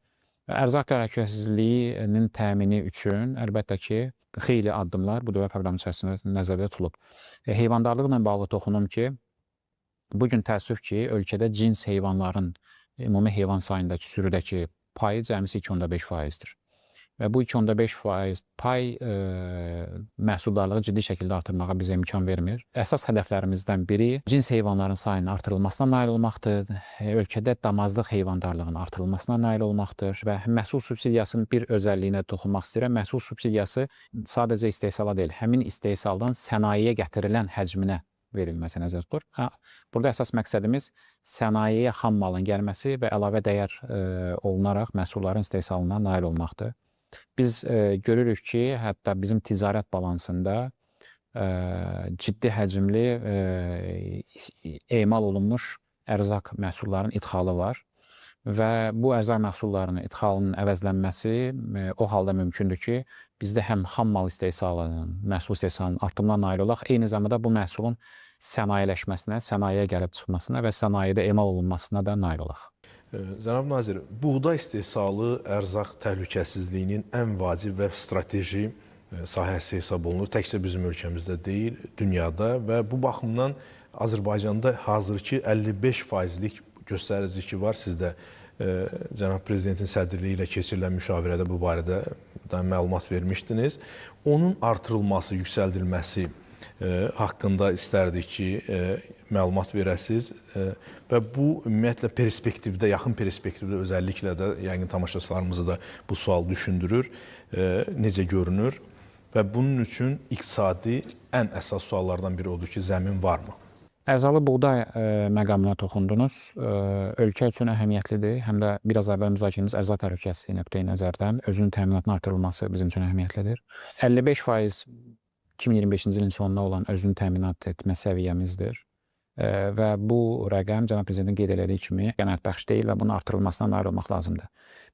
Ərzaq təhlükəsizliyinin təmini üçün əlbəttə ki, xeyli addımlar bu dövlət proqramı çərçivəsində nəzərdə tutulub. Heyvandarlıqla bağlı toxunum ki, bugün təəssüf ki, ölkədə cins heyvanların ümumi heyvan sayındakı sürüdəki payı cəmisi 2,5%-dir. Və bu 2,5% pay məhsuldarlığı ciddi şəkildə artırmağa bizə imkan vermir. Əsas hədəflərimizdən biri cins heyvanların sayının artırılmasına nail olmaqdır, ölkədə damazlıq heyvandarlığının artırılmasına nail olmaqdır və məhsul subsidiyasının bir özəlliyinə toxunmaq istəyirəm. Məhsul subsidiyası sadəcə istehsala deyil, həmin istehsaldan sənayeyə gətirilən həcminə verilməsi nəzərdə tutulur. Burada əsas məqsədimiz sənayeyə xam malın gəlməsi və əlavə dəyər olunaraq məhsulların istehsalına nail olmaqdır. Biz görürük ki, hətta bizim ticarət balansında ciddi həcmli emal olunmuş ərzaq məhsullarının idxalı var və bu ərzaq məhsullarının idxalının əvəzlənməsi o halda mümkündür ki, bizdə həm xam mal istehsalının, məhsul istehsalının artımına nail olaq, eyni zamanda bu məhsulun sənayeləşməsinə, sənayeyə gəlib çıxmasına və sənayedə emal olunmasına da nail olaq. Cənab Nazir, buğda istehsalı ərzaq təhlükəsizliyinin ən vacib və strateji sahəsi hesab olunur. Təkcə bizim ölkəmizdə deyil, dünyada və bu baxımdan Azərbaycanda hazırki 55%-lik göstərici ki var. Siz də cənab Prezidentin sədrliyi ilə keçirilən müşavirədə bu barədə da məlumat vermişdiniz. Onun artırılması, yüksəldilməsi haqqında istərdik ki, məlumat verəsiniz və bu ümumiyyətlə perspektivdə, yaxın perspektivdə özəlliklə də yəqin tamaşaçılarımızı da bu sual düşündürür, necə görünür və bunun üçün iqtisadi ən əsas suallardan biri odur ki, zəmin varmı? Ərzalı buğday məqamına toxundunuz. Ölkə üçün əhəmiyyətlidir. Həm də biraz əvvəl müzakirəmiz ərzaq təhlükəsizliyi nöqteyi nəzərdən özünün təminatının artırılması bizim üçün əhəmiyyətlidir. 55% 2025-ci ilin sonuna olan özünü təminat etmə səviyyəmizdir. Və bu rəqəm cənab Prezidentin qeyd elədiyi kimi qənaətbəxş deyil və bunun artırılmasına nail olmaq lazımdır.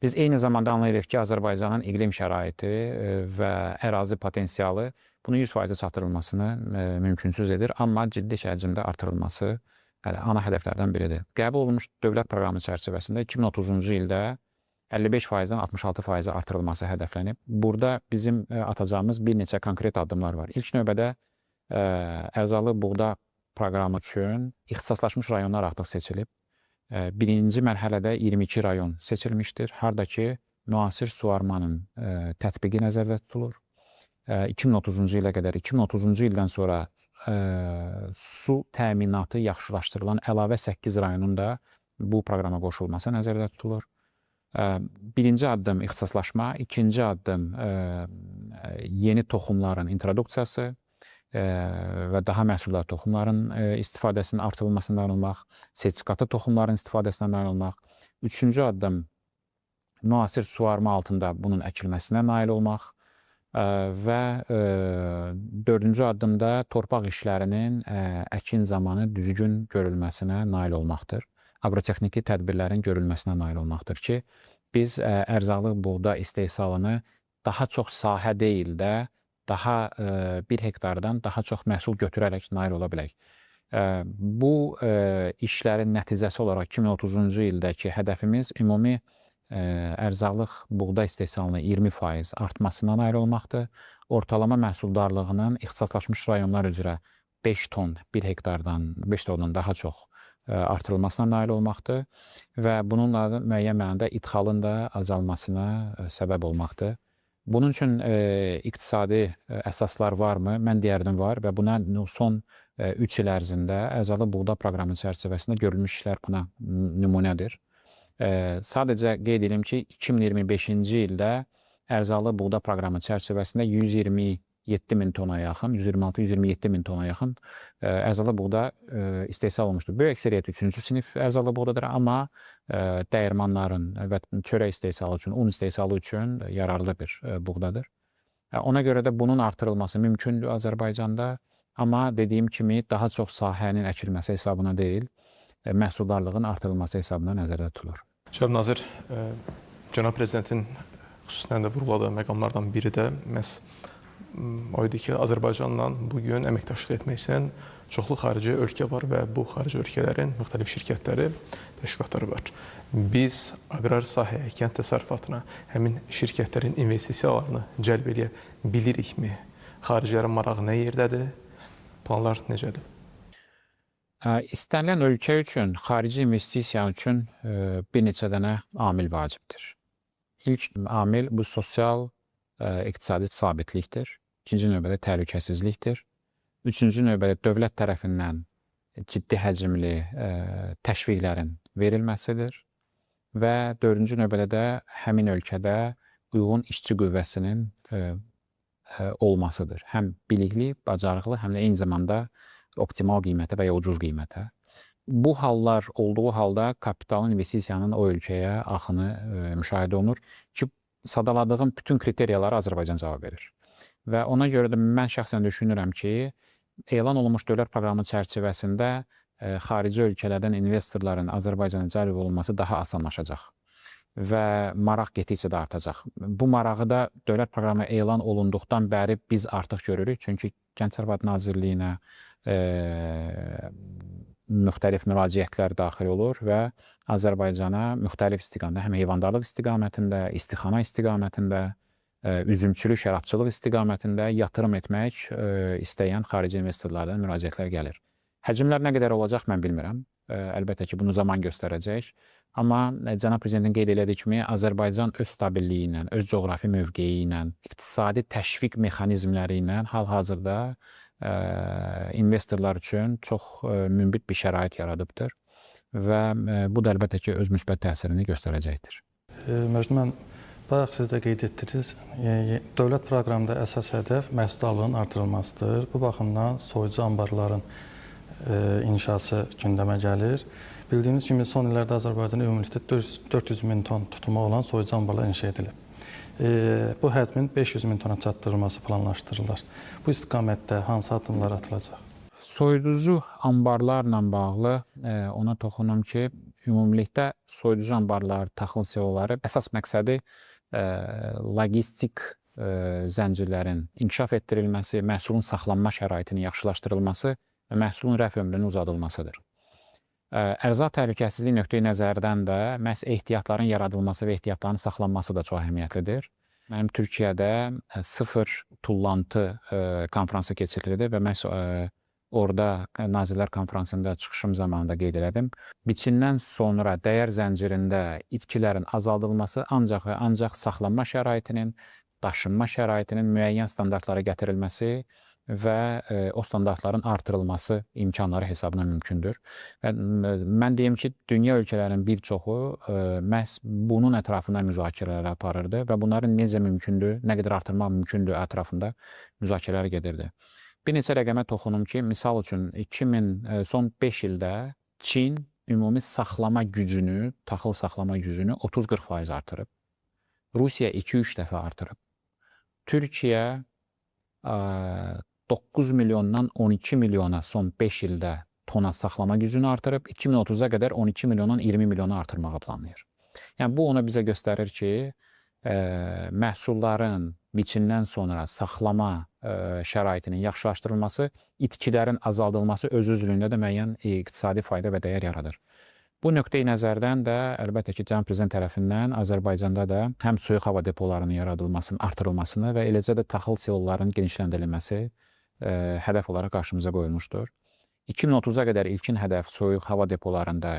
Biz eyni zamanda anlayırıq ki, Azərbaycanın iqlim şəraiti və ərazi potensialı bunun 100%-ə çatdırılmasını mümkünsüz edir, amma ciddi həcmdə artırılması ana hədəflərdən biridir. Qəbul olunmuş dövlət proqramı çərçivəsində 2030-cu ildə 55%-dən 66%-ə artırılması hədəflənib. Burada bizim atacağımız bir neçə konkret addımlar var. İlk növbədə ərzalı buğda proqramı üçün ixtisaslaşmış rayonlar artıq seçilib. Birinci mərhələdə 22 rayon seçilmişdir. Harda ki, müasir suvarmanın tətbiqi nəzərdə tutulur. 2030-cu ilə qədər, 2030-cu ildən sonra su təminatı yaxşılaşdırılan əlavə 8 rayonun da bu proqrama qoşulması nəzərdə tutulur. Birinci addım ixtisaslaşma, ikinci addım yeni toxumların introduksiyası və daha məhsuldar toxumların istifadəsinin artırılmasına nail olmaq, sertifikatlı toxumların istifadəsinə nail olmaq. Üçüncü addım müasir suvarma altında bunun əkilməsinə nail olmaq və dördüncü addımda torpaq işlərinin əkin zamanı düzgün görülməsinə nail olmaqdır. Aqrotexniki tədbirlərin görülməsinə nail olmaqdır ki, biz ərzaqlıq buğda istehsalını daha çox sahə deyil də, daha bir hektardan daha çox məhsul götürərək nail ola bilək. Bu işlərin nəticəsi olaraq 2030-cu ildəki hədəfimiz ümumi ərzaqlıq buğda istehsalının 20% artmasına nail olmaqdır. Ortalama məhsuldarlığının ixtisaslaşmış rayonlar üzrə 5 ton bir hektardan 5 tondan daha çox artırılmasına nail olmaqdır və bununla da müəyyən mənada idxalın da azalmasına səbəb olmaqdır. Bunun üçün iqtisadi əsaslar varmı? Mən deyərdim var və buna son 3 il ərzində ərzaqlı buğda proqramı çərçivəsində görülmüş işlər buna nümunədir. Sadəcə qeyd edim ki, 2025-ci ildə ərzaqlı buğda proqramı çərçivəsində 127 min tona yaxın, 126-127 min tona yaxın ərzaqlı buğda istehsal olmuşdur. Böyük əksəriyyət 3-cü sinif ərzaqlı buğdadır, amma dəyirmanların və çörək istehsalı üçün, un istehsalı üçün yararlı bir buğdadır. Ona görə də bunun artırılması mümkündür Azərbaycanda, amma dediyim kimi daha çox sahənin əkilməsi hesabına deyil, məhsuldarlığın artırılması hesabına nəzərdə tutulur. Cənab Nazir, Cənab Prezidentin xüsusən də vurğuladığı məqamlardan biri də məhz o idi ki, Azərbaycanla bugün əməkdaşlıq etmək istəyən Çoxlu xarici ölkə var və bu xarici ölkələrin müxtəlif şirkətləri, təşkilatları var. Biz aqrar sahəyə, kənd təsərrüfatına həmin şirkətlərin investisiyalarını cəlb eləyə bilirikmi? Xaricilərin marağı nə yerdədir? Planlar necədir? İstənilən ölkə üçün, xarici investisiya üçün bir neçə dənə amil vacibdir. İlk amil bu sosial, iqtisadi sabitlikdir. İkinci növbədə təhlükəsizlikdir. Üçüncü növbədə dövlət tərəfindən ciddi həcmli təşviqlərin verilməsidir və dördüncü növbədə də həmin ölkədə uyğun işçi qüvvəsinin olmasıdır. Həm bilikli, bacarıqlı, həm də eyni zamanda optimal qiymətə və ya ucuz qiymətə. Bu hallar olduğu halda kapitalın, investisiyanın o ölkəyə axını müşahidə olunur ki, sadaladığım bütün kriteriyalara Azərbaycan cavab verir. Və ona görə də mən şəxsən düşünürəm ki, elan olunmuş dövlət proqramı çərçivəsində xarici ölkələrdən investorların Azərbaycana cəlb olunması daha asanlaşacaq və maraq getdikcə də artacaq. Bu marağı da dövlət proqramı elan olunduqdan bəri biz artıq görürük. Çünki Kənd Təsərrüfatı Nazirliyinə müxtəlif müraciətlər daxil olur və Azərbaycana müxtəlif istiqamətdə, həm heyvandarlıq istiqamətində, istixana istiqamətində, üzümçülük, şərabçılıq istiqamətində yatırım etmək istəyən xarici investorlardan müraciətlər gəlir. Həcmlər nə qədər olacaq mən bilmirəm. Əlbəttə ki, bunu zaman göstərəcək. Amma cənab prezidentin qeyd elədiyi kimi Azərbaycan öz stabilliyi ilə, öz coğrafi mövqeyi ilə, iqtisadi təşviq mexanizmləri ilə hal-hazırda investorlar üçün çox münbit bir şərait yaradıbdır və bu da əlbəttə ki, öz müsbət təsirini göstərəcəkdir. Məcnun müəllim, bayaq siz də qeyd etdiniz, dövlət proqramında əsas hədəf məhsuldarlığın artırılmasıdır. Bu baxımdan soyucu anbarların inşası gündəmə gəlir. Bildiyimiz kimi son illərdə Azərbaycanda ümumilikdə 400 min ton tutumu olan soyucu anbarlar inşa edilib. Bu həcmin 500 min tona çatdırılması planlaşdırılır. Bu istiqamətdə hansı addımlar atılacaq? Soyuducu anbarlarla bağlı ona toxunum ki, ümumilikdə soyuducu anbarlar, taxıl siloları əsas məqsədi logistik zəncirlərin inkişaf etdirilməsi, məhsulun saxlanma şəraitinin yaxşılaşdırılması və məhsulun rəf ömrünün uzadılmasıdır. Ərzaq təhlükəsizliyi nöqteyi nəzərdən də məhz ehtiyatların yaradılması və ehtiyatların saxlanması da çox əhəmiyyətlidir. Mənim Türkiyədə sıfır tullantı konfransı keçirildi və məhz orada Nazirlər Konfransında çıxışım zamanında qeyd elədim. Biçindən sonra dəyər zəncirində itkilərin azaldılması ancaq və ancaq saxlanma şəraitinin, daşınma şəraitinin müəyyən standartlara gətirilməsi və o standartların artırılması imkanları hesabına mümkündür. Və mən deyim ki, dünya ölkələrinin bir çoxu məhz bunun ətrafında müzakirələr aparırdı və bunların necə mümkündür, nə qədər artırmaq mümkündür ətrafında müzakirələr gedirdi. Bir neçə rəqəmə toxunum ki, misal üçün son 5 ildə Çin ümumi saxlama gücünü, taxıl saxlama gücünü 30-40% artırıb. Rusiya 2-3 dəfə artırıb. Türkiyə 9 milyondan 12 milyona son 5 ildə tona saxlama gücünü artırıb, 2030-a qədər 12 milyondan 20 milyona artırmağı planlayır. Yəni bu ona bizə göstərir ki, məhsulların biçindən sonra saxlama şəraitinin yaxşılaşdırılması, itkilərin azaldılması öz-özlüyündə də müəyyən iqtisadi fayda və dəyər yaradır. Bu nöqteyi nəzərdən də əlbəttə ki, cənab prezident tərəfindən Azərbaycanda da həm soyuq hava depolarının yaradılmasının, artırılmasını və eləcə də taxıl silolarının genişləndirilməsi hədəf olaraq qarşımıza qoyulmuşdur. 2030-a qədər ilkin hədəf soyuq hava depolarında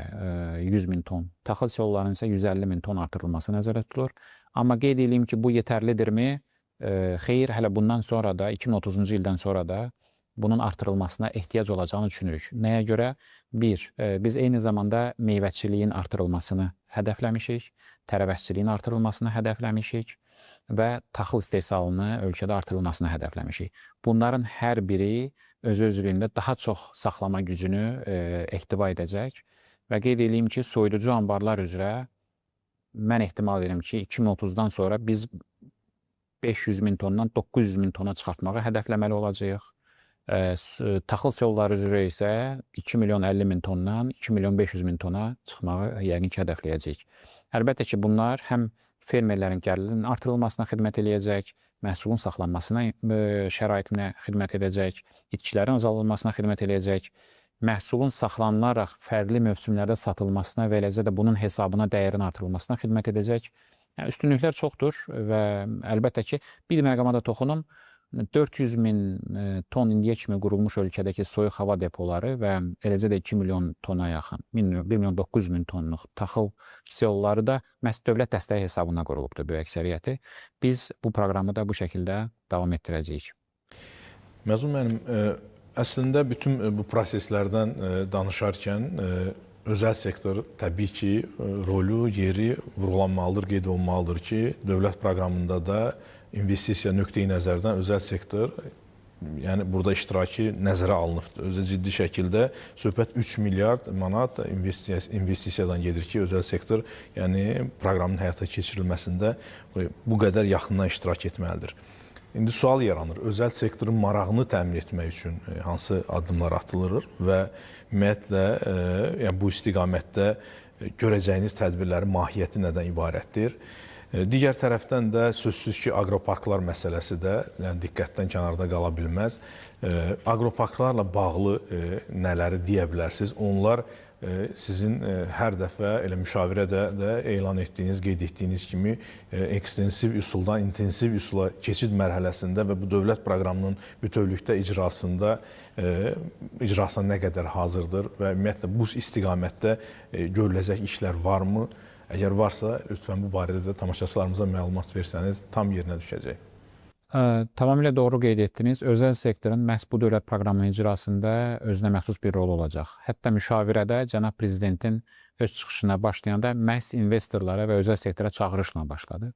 100 min ton, taxıl silolarının isə 150 min ton artırılması nəzərdə tutulur. Amma qeyd edeyim ki, bu yetərlidirmi? Xeyr, hələ bundan sonra da, 2030-cu ildən sonra da bunun artırılmasına ehtiyac olacağını düşünürük. Nəyə görə? Bir, biz eyni zamanda meyvəçiliyin artırılmasını hədəfləmişik, tərəvəzçiliyin artırılmasını hədəfləmişik və taxıl istehsalını ölkədə artırılmasını hədəfləmişik. Bunların hər biri öz-özlüyündə daha çox saxlama gücünü ehtiva edəcək və qeyd edeyim ki, soyuducu anbarlar üzrə mən ehtimal edirəm ki, 2030-dan sonra biz 500 min tondan 900 min tona çıxartmağı hədəfləməli olacağıq. Taxıl siloları üzrə isə 2 milyon 50 min tondan 2 milyon 500 min tona çıxmağı yəqin ki, hədəfləyəcəyik. Əlbəttə ki, bunlar həm fermerlərin gəlirinin artırılmasına xidmət eləyəcək, məhsulun saxlanmasına şəraitinə xidmət edəcək, itkilərin azaldılmasına xidmət edəcək, məhsulun saxlanılaraq fərqli mövsümlərdə satılmasına və eləcə də bunun hesabına dəyərin artırılmasına xidmət edəcək. Yəni, üstünlüklər çoxdur və əlbəttə ki, bir məqama da toxunum, 400 min ton indiyə kimi qurulmuş ölkədəki soyuq hava depoları və eləcə də 2 milyon tona yaxın, 1 milyon 900 min tonluq taxıl siloları da məhz dövlət dəstəyi hesabına qurulubdur böyük əksəriyyəti. Biz bu proqramı da bu şəkildə davam etdirəcəyik. Məzun müəllim, əslində bütün bu proseslərdən danışarkən özəl sektor təbii ki, rolü, yeri vurğulanmalıdır, qeyd olunmalıdır ki, dövlət proqramında da investisiya nöqteyi nəzərdən özəl sektor, yəni burada iştirakı nəzərə alınıbdır. Özə ciddi şəkildə söhbət 3 milyard manat investisiyadan gedir ki, özəl sektor, yəni proqramın həyata keçirilməsində bu qədər yaxından iştirak etməlidir. İndi sual yaranır, özəl sektorun marağını təmin etmək üçün hansı addımlar atılır və ümumiyyətlə yəni bu istiqamətdə görəcəyiniz tədbirlərin mahiyyəti nədən ibarətdir? Digər tərəfdən də sözsüz ki, aqroparklar məsələsi də yəni, diqqətdən kənarda qala bilməz. Aqroparklarla bağlı nələri deyə bilərsiniz? Onlar sizin hər dəfə elə müşavirədə də elan etdiyiniz, qeyd etdiyiniz kimi ekstensiv üsuldan intensiv üsula keçid mərhələsində və bu dövlət proqramının bütövlükdə icrasına nə qədər hazırdır və ümumiyyətlə bu istiqamətdə görüləcək işlər varmı? Əgər varsa, lütfən bu barədə də tamaşaçılarımıza məlumat versəniz, tam yerinə düşəcək. Tamamilə doğru qeyd etdiniz. Özəl sektorun məhz bu dövlət proqramının icrasında özünə məxsus bir rol olacaq. Hətta müşavirədə cənab prezidentin öz çıxışına başlayanda məhz investorlara və özəl sektora çağırışla başladı.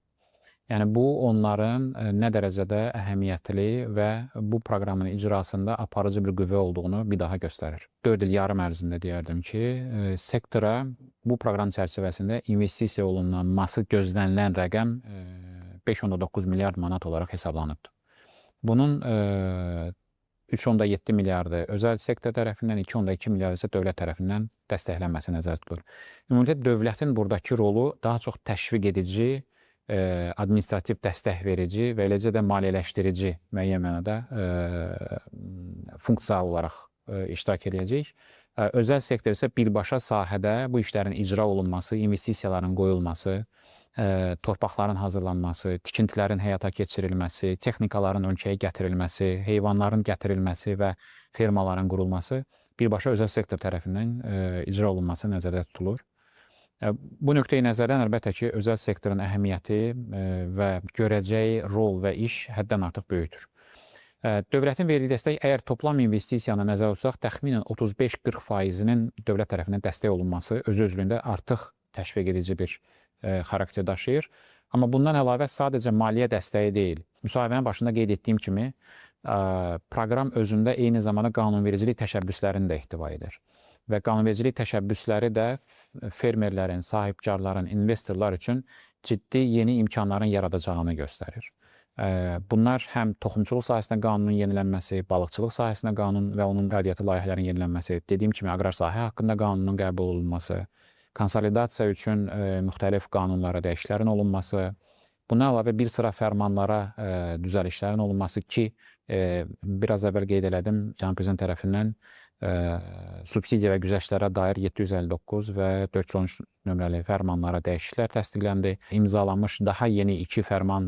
Yəni bu onların nə dərəcədə əhəmiyyətli və bu proqramın icrasında aparıcı bir qüvvə olduğunu bir daha göstərir. 4 il yarım ərzində deyərdim ki, sektora bu proqram çərçivəsində investisiya olunması gözlənilən rəqəm 5,9 milyard manat olaraq hesablanıbdır. Bunun 3,7 milyardı özəl sektor tərəfindən, 2,2 milyardı isə dövlət tərəfindən dəstəklənməsi nəzərdə tutulur. Ümumiyyətlə, dövlətin buradakı rolu daha çox təşviq edici, administrativ dəstək verici və eləcə də maliyyələşdirici müəyyən mənada funksiya olaraq iştirak edəcək. Özəl sektor isə birbaşa sahədə bu işlərin icra olunması, investisiyaların qoyulması, torpaqların hazırlanması, tikintilərin həyata keçirilməsi, texnikaların ölkəyə gətirilməsi, heyvanların gətirilməsi və fermaların qurulması birbaşa özəl sektor tərəfindən icra olunması nəzərdə tutulur. Bu nöqteyi nəzərdən əlbəttə ki, özəl sektorun əhəmiyyəti və görəcəyi rol və iş həddən artıq böyükdür. Dövlətin verdiyi dəstək, əgər toplam investisiyanı nəzərə alsaq, təxminən 35-40%-nin dövlət tərəfindən dəstək olunması özü-özlüyündə artıq təşviq edici bir xarakter daşıyır. Amma bundan əlavə sadəcə maliyyə dəstəyi deyil. Müsahibənin başında qeyd etdiyim kimi, proqram özündə eyni zamanda qanunvericilik təşəbbüslərini də ehtiva edir. Və qanunvericilik təşəbbüsləri də fermerlərin, sahibkarların, investorlar üçün ciddi yeni imkanların yaradacağını göstərir. Bunlar həm toxumçuluq sahəsində qanunun yenilənməsi, balıqçılıq sahəsində qanun və onun aidiyyatı layihələrin yenilənməsi, dediyim kimi aqrar sahə haqqında qanunun qəbul olunması, konsolidasiya üçün müxtəlif qanunlara dəyişikliklərin olunması, buna əlavə bir sıra fərmanlara düzəlişlərin olunması ki, biraz əvvəl qeyd elədim, cənab prezident tərəfindən subsidiya və güzəştlərə dair 759 və 413 nömrəli fərmanlara dəyişikliklər təsdiqləndi. İmzalanmış daha yeni 2 fərman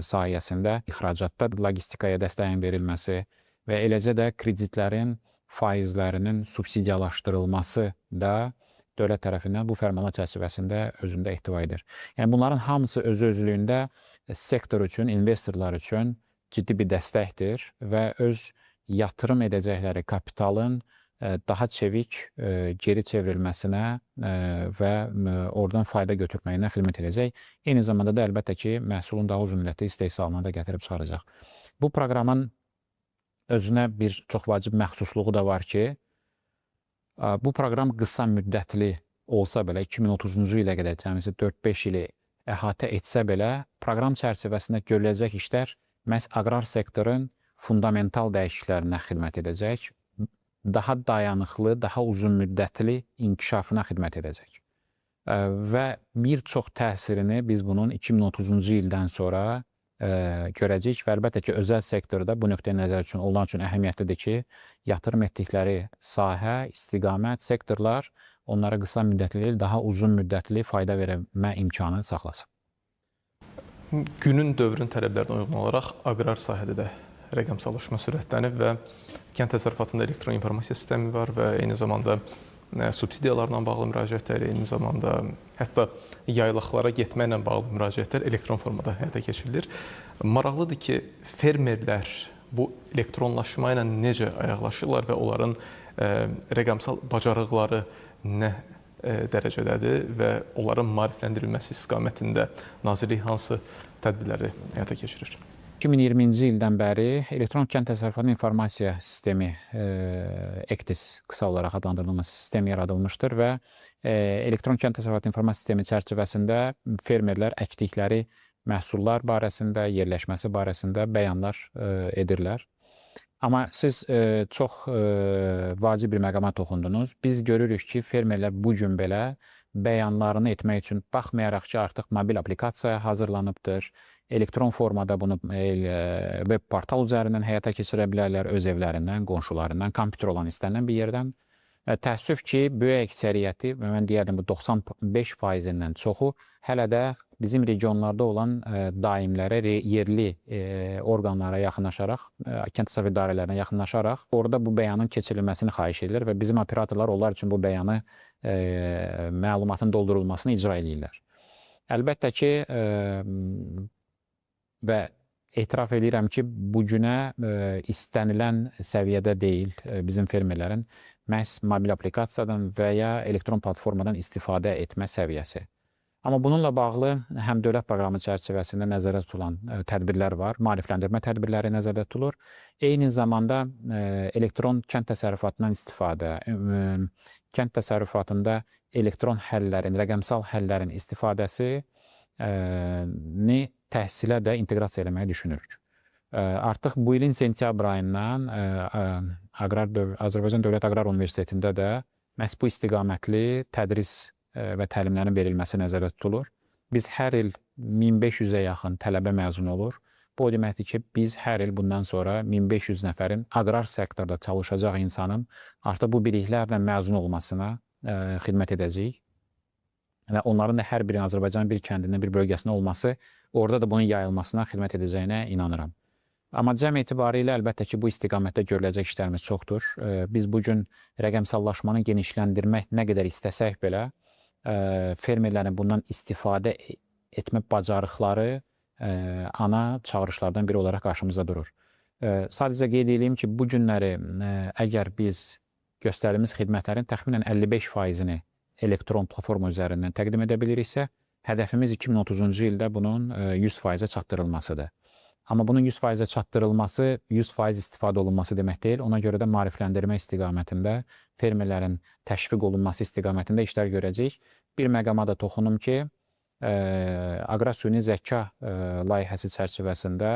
sayəsində ixracatda logistikaya dəstəyin verilməsi və eləcə də kreditlərin faizlərinin subsidiyalaşdırılması da dövlət tərəfindən bu fərmanlar çərçivəsində özündə ehtiva edir. Yəni bunların hamısı özü-özlüyündə sektor üçün, investorlar üçün ciddi bir dəstəkdir və öz yatırım edəcəkləri kapitalın daha çevik geri çevrilməsinə və oradan fayda götürməyinə xidmət edəcək. Eyni zamanda da əlbəttə ki, məhsulun daha uzun müddətli istehsalına da gətirib çıxaracaq. Bu proqramın özünə bir çox vacib məxsusluğu da var ki, bu proqram qısa müddətli olsa belə, 2030-cu ilə qədər cəmisi 4-5 ili əhatə etsə belə, proqram çərçivəsində görüləcək işlər məhz aqrar sektorun fundamental dəyişikliklərinə xidmət edəcək, daha dayanıqlı, daha uzun müddətli inkişafına xidmət edəcək. Və bir çox təsirini biz bunun 2030-cu ildən sonra görəcəyik və əlbəttə ki, özəl sektorda bu nöqteyi nəzər üçün onlar üçün əhəmiyyətlidir ki, yatırım etdikləri sahə, istiqamət, sektorlar onlara qısa müddətli deyil, daha uzun müddətli fayda vermə imkanı saxlasın. Günün, dövrün tələblərinə uyğun olaraq aqrar sahədə də rəqəmsallaşma sürətlənib və kənd təsərrüfatında elektron informasiya sistemi var və eyni zamanda subsidiyalarla bağlı müraciətlər, eyni zamanda hətta yaylaqlara getməklə bağlı müraciətlər elektron formada həyata keçirilir. Maraqlıdır ki, fermerlər bu elektronlaşma ilə necə ayaqlaşırlar və onların rəqəmsal bacarıqları nə dərəcədədir və onların maarifləndirilməsi istiqamətində nazirlik hansı tədbirləri həyata keçirir? 2020-ci ildən bəri elektron kənd təsərrüfatı informasiya sistemi, EKTİS qısa olaraq adlandırılmış sistem yaradılmışdır və elektron kənd təsərrüfatı informasiya sistemi çərçivəsində fermerlər əkdikləri məhsullar barəsində, yerləşməsi barəsində bəyanlar edirlər. Amma siz çox vacib bir məqama toxundunuz. Biz görürük ki, fermerlər bu gün belə bəyanlarını etmək üçün baxmayaraq ki, artıq mobil aplikasiya hazırlanıbdır. Elektron formada bunu web portal üzərindən həyata keçirə bilərlər, öz evlərindən, qonşularından, kompüter olan istənilən bir yerdən. Təəssüf ki, böyük əksəriyyəti, mən deyərdim bu 95%-dən çoxu hələ də bizim regionlarda olan daimlərə, yerli orqanlara yaxınlaşaraq, kənd təsərrüfatı idarələrinə yaxınlaşaraq orada bu bəyanın keçirilməsini xahiş edirlər və bizim operatorlar onlar üçün bu bəyanı, məlumatın doldurulmasını icra edirlər. Əlbəttə ki, və etiraf edirəm ki, bu günə istənilən səviyyədə deyil bizim fermerlərin məhz mobil aplikasiyadan və ya elektron platformadan istifadə etmə səviyyəsi. Amma bununla bağlı həm dövlət proqramı çərçivəsində nəzərdə tutulan tədbirlər var, maarifləndirmə tədbirləri nəzərdə tutulur. Eyni zamanda elektron kənd təsərrüfatından istifadə, kənd təsərrüfatında elektron həllərin, rəqəmsal həllərin istifadəsini təhsilə də inteqrasiya eləməyi düşünürük. Artıq bu ilin sentyabr ayından Azərbaycan Dövlət Aqrar Universitetində də məhz bu istiqamətli tədris və təlimlərin verilməsi nəzərdə tutulur. Biz hər il 1500-ə yaxın tələbə məzun olur. Bu o deməkdir ki, biz hər il bundan sonra 1500 nəfərin aqrar sektorda çalışacaq insanın artıq bu biliklərlə məzun olmasına xidmət edəcəyik. Və onların da hər birinin Azərbaycanın bir kəndində, bir bölgəsində olması, orada da bunun yayılmasına xidmət edəcəyinə inanıram. Amma cəm etibarı ilə əlbəttə ki, bu istiqamətdə görüləcək işlərimiz çoxdur. Biz bugün rəqəmsallaşmanı genişləndirmək nə qədər istəsək belə, fermerlərin bundan istifadə etmə bacarıqları ana çağırışlardan biri olaraq qarşımızda durur. Sadəcə qeyd edeyim ki, bu günləri əgər biz göstərdiyimiz xidmətlərin təxminən 55%-ni elektron platforma üzərindən təqdim edə biliriksə, hədəfimiz 2030-cu ildə bunun 100%-ə çatdırılmasıdır. Amma bunun 100%-ə çatdırılması 100% istifadə olunması demək deyil. Ona görə də maarifləndirmə istiqamətində, fermerlərin təşviq olunması istiqamətində işlər görəcəyik. Bir məqama da toxunum ki, aqrar süni zəka layihəsi çərçivəsində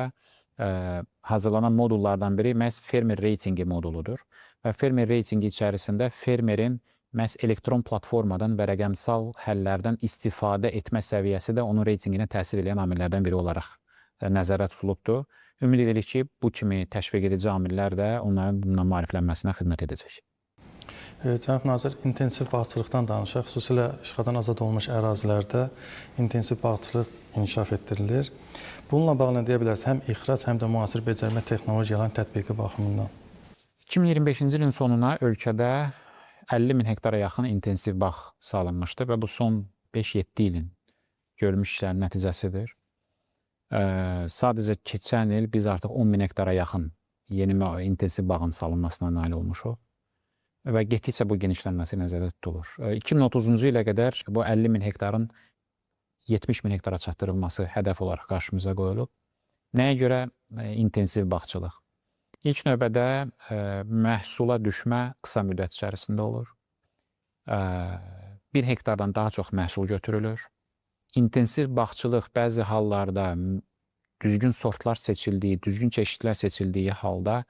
hazırlanan modullardan biri məhz fermer reytingi moduludur. Və fermer reytingi içərisində fermerin məhz elektron platformadan və rəqəmsal həllərdən istifadə etmə səviyyəsi də onun reytinginə təsir edən amillərdən biri olaraq nəzərdə tutulubdur. Ümid edirik ki, bu kimi təşviq edici amillər də onların bundan maariflənməsinə xidmət edəcək. Cənab Nazir, intensiv bağçılıqdan danışaq. Xüsusilə işğaldan azad olunmuş ərazilərdə intensiv bağçılıq inkişaf etdirilir. Bununla bağlı nə deyə bilərsiniz? Həm ixrac, həm də müasir becərmə texnologiyalarının tətbiqi baxımından. 2025-ci ilin sonuna ölkədə 50 min hektara yaxın intensiv bağ salınmışdı və bu son 5-7 ilin görülmüş işlərin nəticəsidir. Sadəcə keçən il biz artıq 10 min hektara yaxın yeni intensiv bağın salınmasına nail olmuşuq və getdikcə bu genişlənməsi nəzərdə tutulur. 2030-cu ilə qədər bu 50 min hektarın 70 min hektara çatdırılması hədəf olaraq qarşımıza qoyulub. Nəyə görə intensiv bağçılıq? İlk növbədə məhsula düşmə qısa müddət içərisində olur. 1 hektardan daha çox məhsul götürülür. İntensiv bağçılıq bəzi hallarda düzgün sortlar seçildiyi, düzgün çeşidlər seçildiyi halda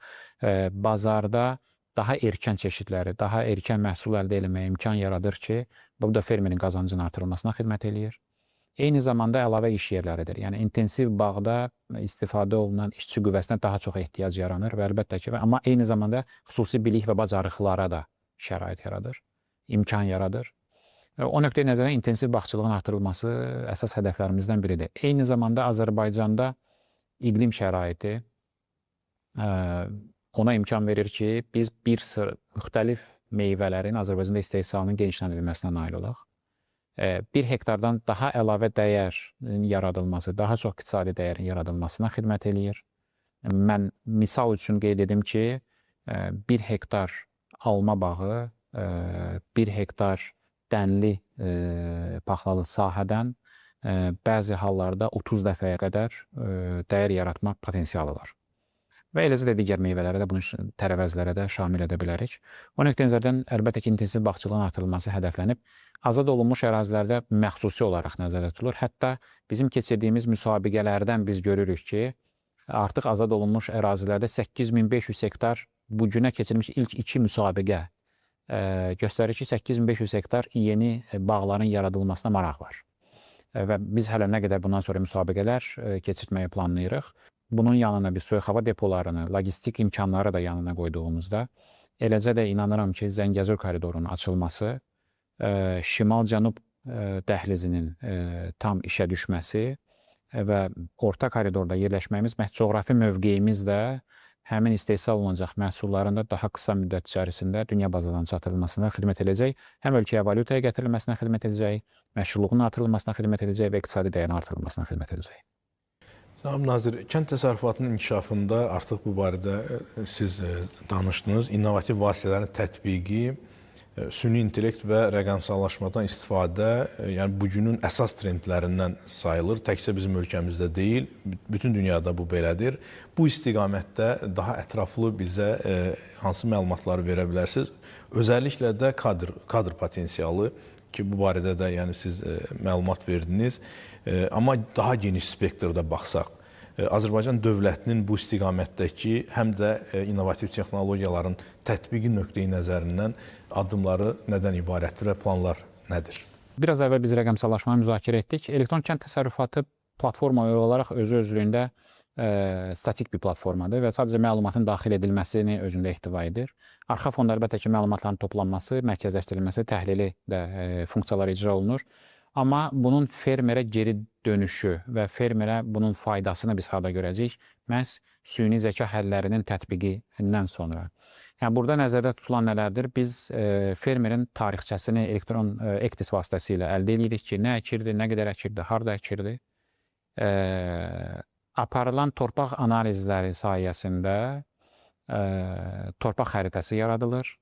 bazarda daha erkən çeşidləri, daha erkən məhsul əldə eləməyə imkan yaradır ki, bu da fermerin qazancının artırılmasına xidmət eləyir. Eyni zamanda əlavə iş yerləridir. Yəni intensiv bağda istifadə olunan işçi qüvvəsinə daha çox ehtiyac yaranır və əlbəttə ki, amma eyni zamanda xüsusi bilik və bacarıqlara da şərait yaradır, imkan yaradır. O nöqteyi nəzərdən intensiv bağçılığın artırılması əsas hədəflərimizdən biridir. Eyni zamanda Azərbaycanda iqlim şəraiti ona imkan verir ki, biz bir sıra müxtəlif meyvələrin Azərbaycanda istehsalının genişləndirilməsinə nail olaq. 1 hektardan daha əlavə dəyərin yaradılması, daha çox iqtisadi dəyərin yaradılmasına xidmət eləyir. Mən misal üçün qeyd edim ki, 1 hektar alma bağı, 1 hektar dənli paxlalı sahədən bəzi hallarda 30 dəfəyə qədər dəyər yaratma potensialı var. Və eləcə də digər meyvələrə də, bunu tərəvəzlərə də şamil edə bilərik. O nöqteyi nəzərdən əlbəttə ki, intensiv bağçılığın artırılması hədəflənib. Azad olunmuş ərazilərdə məxsusi olaraq nəzərdə tutulur. Hətta bizim keçirdiyimiz müsabiqələrdən biz görürük ki, artıq azad olunmuş ərazilərdə 8500 hektar bu günə keçirilmiş ilk 2 müsabiqə göstərir ki, 8500 hektar yeni bağların yaradılmasına maraq var. Və biz hələ nə qədər bundan sonra müsabiqələr keçirtməyi planlayırıq. Bunun yanına biz soyuq hava depolarını, logistik imkanları da yanına qoyduğumuzda, eləcə də inanıram ki, Zəngəzur koridorunun açılması, şimal-cənub dəhlizinin tam işə düşməsi və orta koridorda yerləşməyimiz, məhz coğrafi mövqeyimiz də həmin istehsal olunacaq məhsulların da daha qısa müddət içərisində dünya bazarlarına çatdırılmasına xidmət edəcək, həm ölkəyə valyutaya gətirilməsinə xidmət edəcək, məşğulluğun artırılmasına xidmət edəcək və iqtisadi dəyərin artırılmasına xidmət edəcək. Cənab Nazir, kənd təsərrüfatının inkişafında artıq bu barədə siz danışdınız. İnnovativ vasitələrin tətbiqi, süni intellekt və rəqəmsallaşmadan istifadə, yəni bugünün əsas trendlərindən sayılır. Təkcə bizim ölkəmizdə deyil, bütün dünyada bu belədir. Bu istiqamətdə daha ətraflı bizə hansı məlumatları verə bilərsiniz? Özəlliklə də kadr potensialı ki, bu barədə də yəni siz məlumat verdiniz. Amma daha geniş spektrdə baxsaq, Azərbaycan dövlətinin bu istiqamətdəki həm də innovativ texnologiyaların tətbiqi nöqteyi nəzərindən addımları nədən ibarətdir və planlar nədir? Biraz əvvəl biz rəqəmsallaşmanı müzakirə etdik. Elektron kənd təsərrüfatı platforma olaraq özü-özlüyündə statik bir platformadır və sadəcə məlumatın daxil edilməsini özündə ehtiva edir. Arxa fonda əlbəttə ki, məlumatların toplanması, mərkəzləşdirilməsi, təhlili də funksiyalar icra olunur. Amma bunun fermerə geri dönüşü və fermerə bunun faydasını biz harda görəcəyik? Məhz süni zəka həllərinin tətbiqindən sonra. Yəni burada nəzərdə tutulan nələrdir? Biz fermerin tarixçəsini elektron ECDIS vasitəsilə əldə edirik ki, nə əkirdi, nə qədər əkirdi, harda əkirdi. Aparılan torpaq analizləri sayəsində torpaq xəritəsi yaradılır.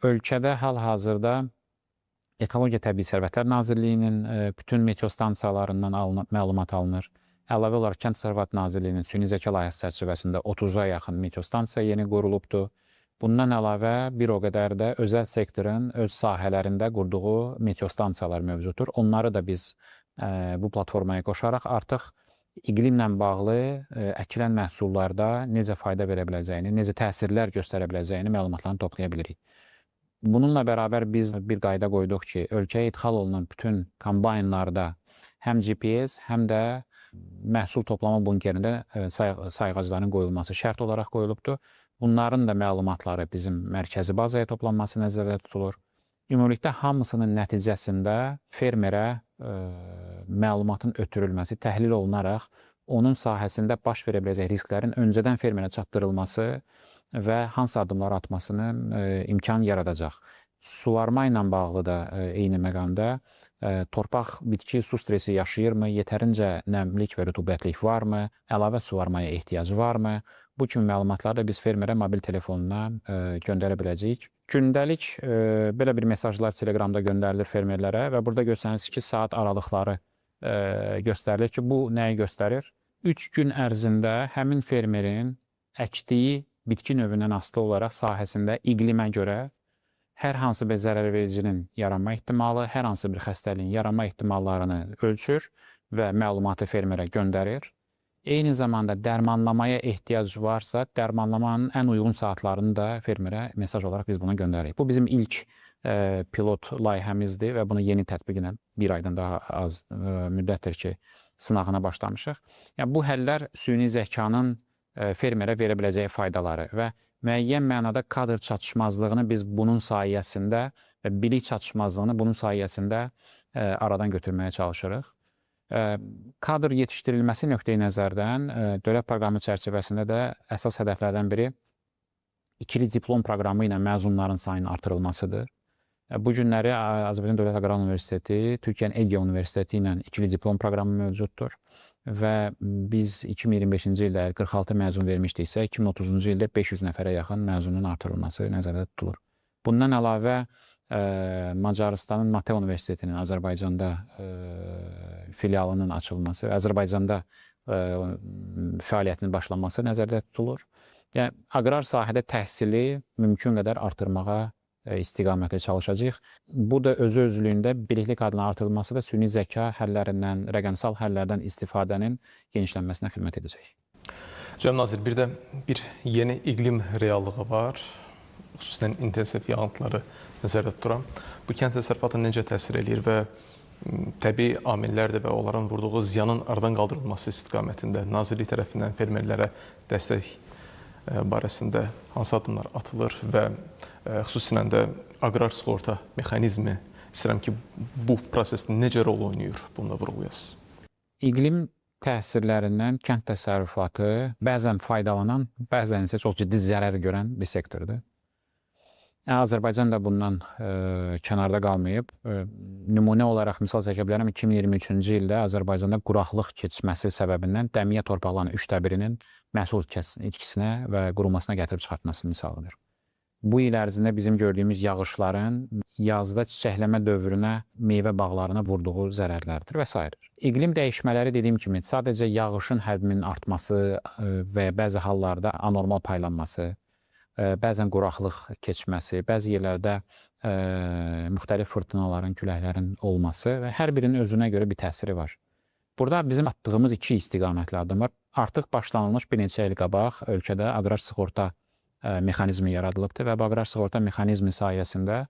Ölkədə hal-hazırda Ekologiya Təbii Sərvətlər Nazirliyinin bütün meteostansiyalarından məlumat alınır. Əlavə olaraq Kənd Təsərrüfatı Nazirliyinin süni zəka layihəsi çərçivəsində 30-a yaxın meteostansiya yeni qurulubdur. Bundan əlavə bir o qədər də özəl sektorun öz sahələrində qurduğu meteostansiyalar mövcuddur. Onları da biz bu platformaya qoşaraq artıq iqlimlə bağlı əkilən məhsullarda necə fayda verə biləcəyini, necə təsirlər göstərə biləcəyini məlumatlarını toplaya bilirik. Bununla bərabər biz bir qayda qoyduq ki, ölkəyə idxal olunan bütün kombaynlarda həm GPS, həm də məhsul toplama bunkerində sayğacların qoyulması şərt olaraq qoyulubdur. Bunların da məlumatları bizim mərkəzi bazaya toplanması nəzərdə tutulur. Ümumilikdə hamısının nəticəsində fermerə məlumatın ötürülməsi, təhlil olunaraq onun sahəsində baş verə biləcək risklərin öncədən fermerə çatdırılması və hansı addımlar atmasını imkan yaradacaq. Suvarma ilə bağlı da eyni məqamda torpaq bitki su stresi yaşayırmı, yetərincə nəmlik və rütubətlik varmı, əlavə suvarmaya ehtiyacı varmı? Bu kimi məlumatları da biz fermerə mobil telefonuna göndərə biləcəyik. Gündəlik belə bir mesajlar Telegramda göndərilir fermerlərə və burada göstərilir ki, saat aralıqları göstərilir ki, bu nəyi göstərir? 3 gün ərzində həmin fermerin əkdiyi bitki növündən asılı olaraq sahəsində iqlimə görə hər hansı bir zərərvericinin yaranma ehtimalı, hər hansı bir xəstəliyin yaranma ehtimallarını ölçür və məlumatı fermerə göndərir. Eyni zamanda dərmanlamaya ehtiyac varsa, dərmanlamanın ən uyğun saatlarını da fermerə mesaj olaraq biz buna göndəririk. Bu bizim ilk pilot layihəmizdir və bunu yeni tətbiq ilə bir aydan daha az müddətdir ki, sınağına başlamışıq. Yəni bu həllər süni zəkanın fermerə verə biləcəyi faydaları və müəyyən mənada kadr çatışmazlığını biz bunun sayəsində və bilik çatışmazlığını bunun sayəsində aradan götürməyə çalışırıq. Kadr yetişdirilməsi nöqteyi nəzərdən dövlət proqramı çərçivəsində də əsas hədəflərdən biri ikili diplom proqramı ilə məzunların sayının artırılmasıdır. Bu günləri Azərbaycan Dövlət Aqrar Universiteti, Türkiyənin Ege Universiteti ilə ikili diplom proqramı mövcuddur və biz 2025-ci ildə 46 məzun vermişdiksə, 2030-cu ildə 500 nəfərə yaxın məzunun artırılması nəzərdə tutulur. Bundan əlavə Macarıstanın Mate Universitetinin Azərbaycanda filialının açılması, Azərbaycanda fəaliyyətinin başlanması nəzərdə tutulur. Yəni aqrar sahədə təhsili mümkün qədər artırmağa istiqamətli çalışacağıq. Bu da özü özlüyündə bilikli kadrların artırılması da süni zəka həllərindən, rəqəmsal həllərdən istifadənin genişlənməsinə xidmət edəcək. Cənab Nazir, bir də bir yeni iqlim reallığı var. Xüsusən intensiv yağıntıları nəzərdə tuturam. Bu kənd təsərrüfatına necə təsir eləyir və təbii amillərdir və onların vurduğu ziyanın aradan qaldırılması istiqamətində Nazirlik tərəfindən fermerlərə dəstək barəsində hansı addımlar atılır və xüsusən də aqrar sığorta mexanizmi, istəyirəm ki, bu prosesdə necə rol oynayır, bunu da vurğulayasınız. İqlim təsirlərindən kənd təsərrüfatı bəzən faydalanan, bəzən isə çox ciddi zərər görən bir sektordur. Azərbaycan da bundan kənarda qalmayıb. Nümunə olaraq misal çəkə bilərəm, 2023-cü ildə Azərbaycanda quraqlıq keçməsi səbəbindən dəmiyə torpaqlarının 1/3-inin məhsul itkisinə və qurumasına gətirib çıxartması misalıdır. Bu il ərzində bizim gördüyümüz yağışların yazda çiçəkləmə dövrünə, meyvə bağlarına vurduğu zərərlərdir və s. İqlim dəyişmələri dediyim kimi sadəcə yağışın həcminin artması və bəzi hallarda anormal paylanması, bəzən quraqlıq keçməsi, bəzi yerlərdə müxtəlif fırtınaların, küləklərin olması və hər birinin özünə görə bir təsiri var. Burada bizim atdığımız iki istiqamətli addım var. Artıq başlanılmış bir neçə il qabaq ölkədə aqrar sığorta mexanizmi yaradılıbdır və bu aqrar sığorta mexanizmi sayəsində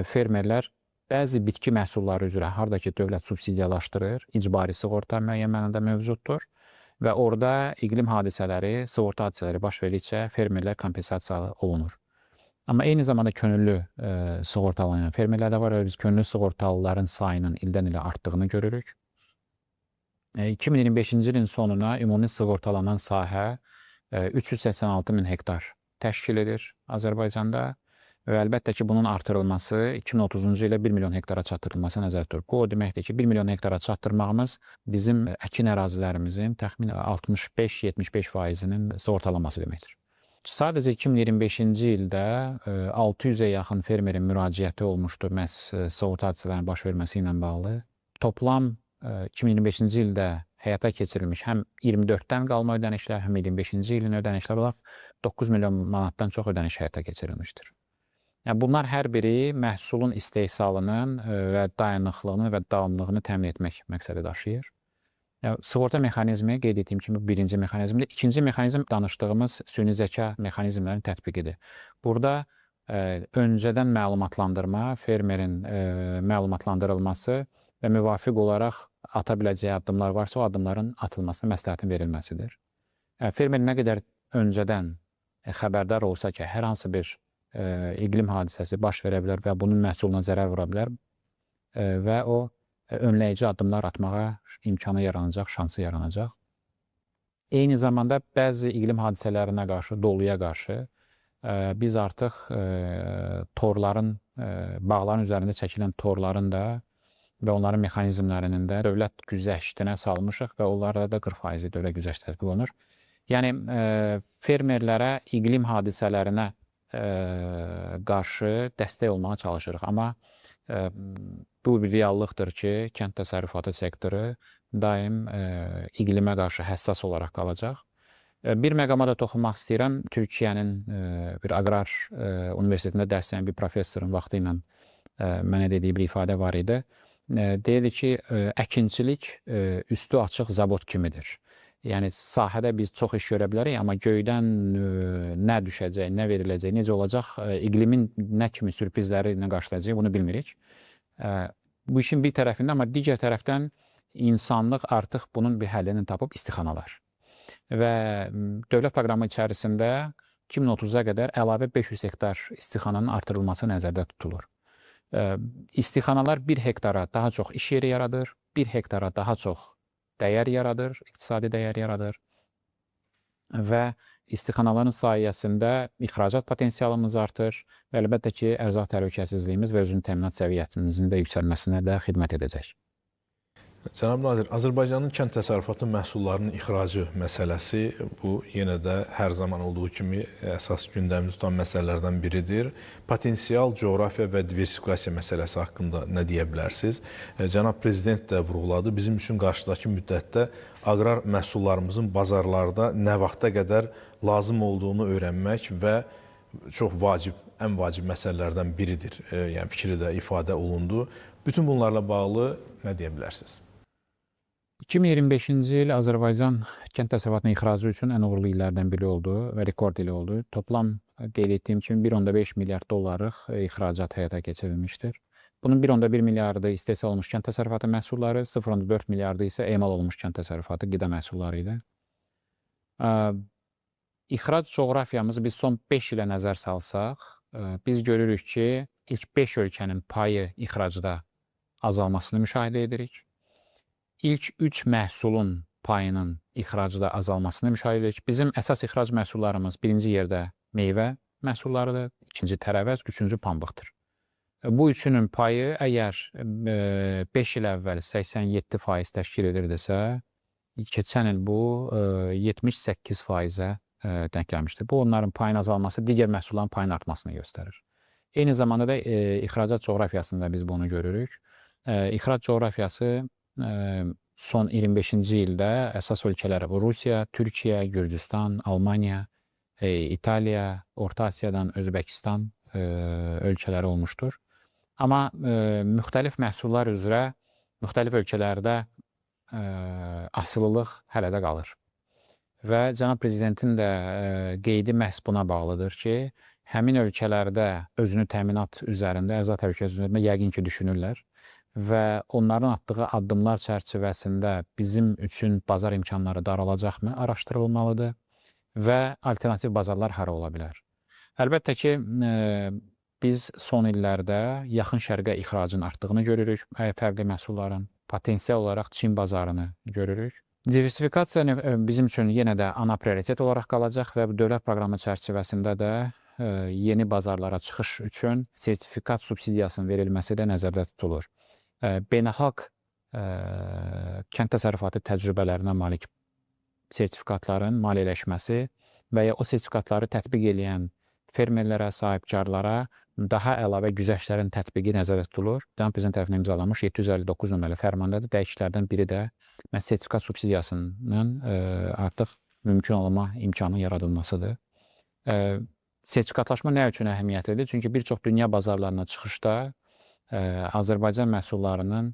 fermerlər bəzi bitki məhsulları üzrə, harda ki dövlət subsidiyalaşdırır, icbari sığorta müəyyən mənada mövcuddur və orada iqlim hadisələri, sığorta hadisələri baş verdikcə fermerlər kompensasiya olunur. Amma eyni zamanda könüllü sığortalanan fermerlər də var və biz könüllü sığortalıların sayının ildən ilə artdığını görürük. 2025-ci ilin sonuna ümumi sığortalanan sahə 386 min hektar təşkil edir Azərbaycanda və əlbəttə ki, bunun artırılması 2030-cu ilə 1 milyon hektara çatdırılması nəzərdə tutulur. Bu o deməkdir ki, 1 milyon hektara çatdırmağımız bizim əkin ərazilərimizin təxminən 65-75%-inin sığortalanması deməkdir. Sadəcə 2025-ci ildə 600-ə yaxın fermerin müraciəti olmuşdu məhz sığorta hadisələrinin baş verməsi ilə bağlı. Toplam 2025-ci ildə həyata keçirilmiş həm 24-dən qalma ödənişlər, həm 25-ci ilin ödənişlər olaraq 9 milyon manatdan çox ödəniş həyata keçirilmişdir. Yəni, bunlar hər biri məhsulun istehsalının və dayanıqlığını və davamlılığını təmin etmək məqsədi daşıyır. Yəni, sığorta mexanizmi, qeyd etdiyim kimi, birinci mexanizmdir. İkinci mexanizm danışdığımız süni zəka mexanizmlərinin tətbiqidir. Burada öncədən məlumatlandırma, fermerin məlumatlandırılması və müvafiq olaraq ata biləcəyi addımlar varsa, o addımların atılmasına məsləhətin verilməsidir. Fermer nə qədər öncədən xəbərdar olsa ki, hər hansı bir iqlim hadisəsi baş verə bilər və bunun məhsuluna zərər vura bilər və o önləyici addımlar atmağa imkanı yaranacaq, şansı yaranacaq. Eyni zamanda bəzi iqlim hadisələrinə qarşı, doluya qarşı biz artıq torların, bağların üzərində çəkilən torların da və onların mexanizmlərinin də dövlət güzəştinə salmışıq və onlarda da 40% dövlət güzəşti tətbiq olunur. Yəni, fermerlərə iqlim hadisələrinə qarşı dəstək olmağa çalışırıq. Amma bu bir reallıqdır ki, kənd təsərrüfatı sektoru daim iqlimə qarşı həssas olaraq qalacaq. Bir məqama da toxunmaq istəyirəm. Türkiyənin bir aqrar universitetində dərs verən bir professorun vaxtı ilə mənə dediyi bir ifadə var idi. Deyirdi ki, əkinçilik üstü açıq zavod kimidir. Yəni sahədə biz çox iş görə bilərik, amma göydən nə düşəcək, nə veriləcək, necə olacaq, iqlimin nə kimi sürprizləri ilə qarşılayacaq, bunu bilmirik. Bu işin bir tərəfində, amma digər tərəfdən insanlıq artıq bunun bir həllini tapıb istixanalar. Və dövlət proqramı içərisində 2030-a qədər əlavə 500 hektar istixananın artırılması nəzərdə tutulur. İstixanalar 1 hektara daha çox iş yeri yaradır, 1 hektara daha çox dəyər yaradır, iqtisadi dəyər yaradır və istixanaların sayəsində ixracat potensialımız artır və əlbəttə ki, ərzaq təhlükəsizliyimiz və özünü təminat səviyyətimizin də yüksəlməsinə də xidmət edəcək. Cənab Nazir, Azərbaycanın kənd təsərrüfatı məhsullarının ixracı məsələsi bu yenə də hər zaman olduğu kimi əsas gündəmdə tutan məsələlərdən biridir. Potensial, coğrafiya və diversifikasiya məsələsi haqqında nə deyə bilərsiniz? Cənab Prezident də vurğuladı, bizim üçün qarşıdakı müddətdə aqrar məhsullarımızın bazarlarda nə vaxta qədər lazım olduğunu öyrənmək və çox vacib, ən vacib məsələlərdən biridir. Yəni fikri də ifadə olundu. Bütün bunlarla bağlı nə deyə bilərsiniz? 2025-ci il Azərbaycan kənd təsərrüfatının ixracı üçün ən uğurlu illərdən biri oldu və rekord ili oldu. Toplam qeyd etdiyim kimi 1,5 milyard dollarlıq ixracat həyata keçirilmişdir. Bunun 1,1 milyardı istehsal olunmuş kənd təsərrüfatı məhsulları, 0,4 milyardı isə emal olunmuş kənd təsərrüfatı qida məhsulları idi. İxrac coğrafiyamızı biz son 5 ilə nəzər salsaq, biz görürük ki, ilk 5 ölkənin payı ixracda azalmasını müşahidə edirik. İlk 3 məhsulun payının ixracda azalmasını müşahidə edirik. Bizim əsas ixrac məhsullarımız birinci yerdə meyvə məhsullarıdır, ikinci tərəvəz, üçüncü pambıqdır. Bu üçünün payı əgər 5 il əvvəl 87% təşkil edirdisə, keçən il bu 78%-ə denk gəlmişdir. Bu, onların payının azalması digər məhsulların payının artmasını göstərir. Eyni zamanda da ixracat coğrafiyasında biz bunu görürük. İxrac coğrafiyası son 25-ci ildə əsas ölkələri bu Rusiya, Türkiyə, Gürcüstan, Almaniya, İtaliya, Orta Asiyadan Özbəkistan ölkələri olmuşdur. Amma müxtəlif məhsullar üzrə müxtəlif ölkələrdə asılılıq hələ də qalır. Və cənab Prezidentin də qeydi məhz buna bağlıdır ki, həmin ölkələrdə özünü təminat üzərində, ərzaq təhlükəsizliyi üzərində yəqin ki, düşünürlər və onların atdığı addımlar çərçivəsində bizim üçün bazar imkanları daralacaqmı araşdırılmalıdır və alternativ bazarlar hara ola bilər. Əlbəttə ki, biz son illərdə Yaxın Şərqə ixracın artdığını görürük, fərqli məhsulların, potensial olaraq Çin bazarını görürük. Diversifikasiya bizim üçün yenə də ana prioritet olaraq qalacaq və bu dövlət proqramı çərçivəsində də yeni bazarlara çıxış üçün sertifikat subsidiyasının verilməsi də nəzərdə tutulur. Beynəlxalq kənd təsərrüfatı təcrübələrinə malik sertifikatların maliyyələşməsi və ya o sertifikatları tətbiq eləyən fermerlərə, sahibkarlara daha əlavə güzəştlərin tətbiqi nəzərdə tutulur. Cənab Prezident tərəfindən imzalanmış 759 nömrəli fərmanda da dəyişikliklərdən biri də məhz sertifikat subsidiyasının artıq mümkün olma imkanı yaradılmasıdır. Sertifikatlaşma nə üçün əhəmiyyətlidir? Çünki bir çox dünya bazarlarına çıxışda Azərbaycan məhsullarının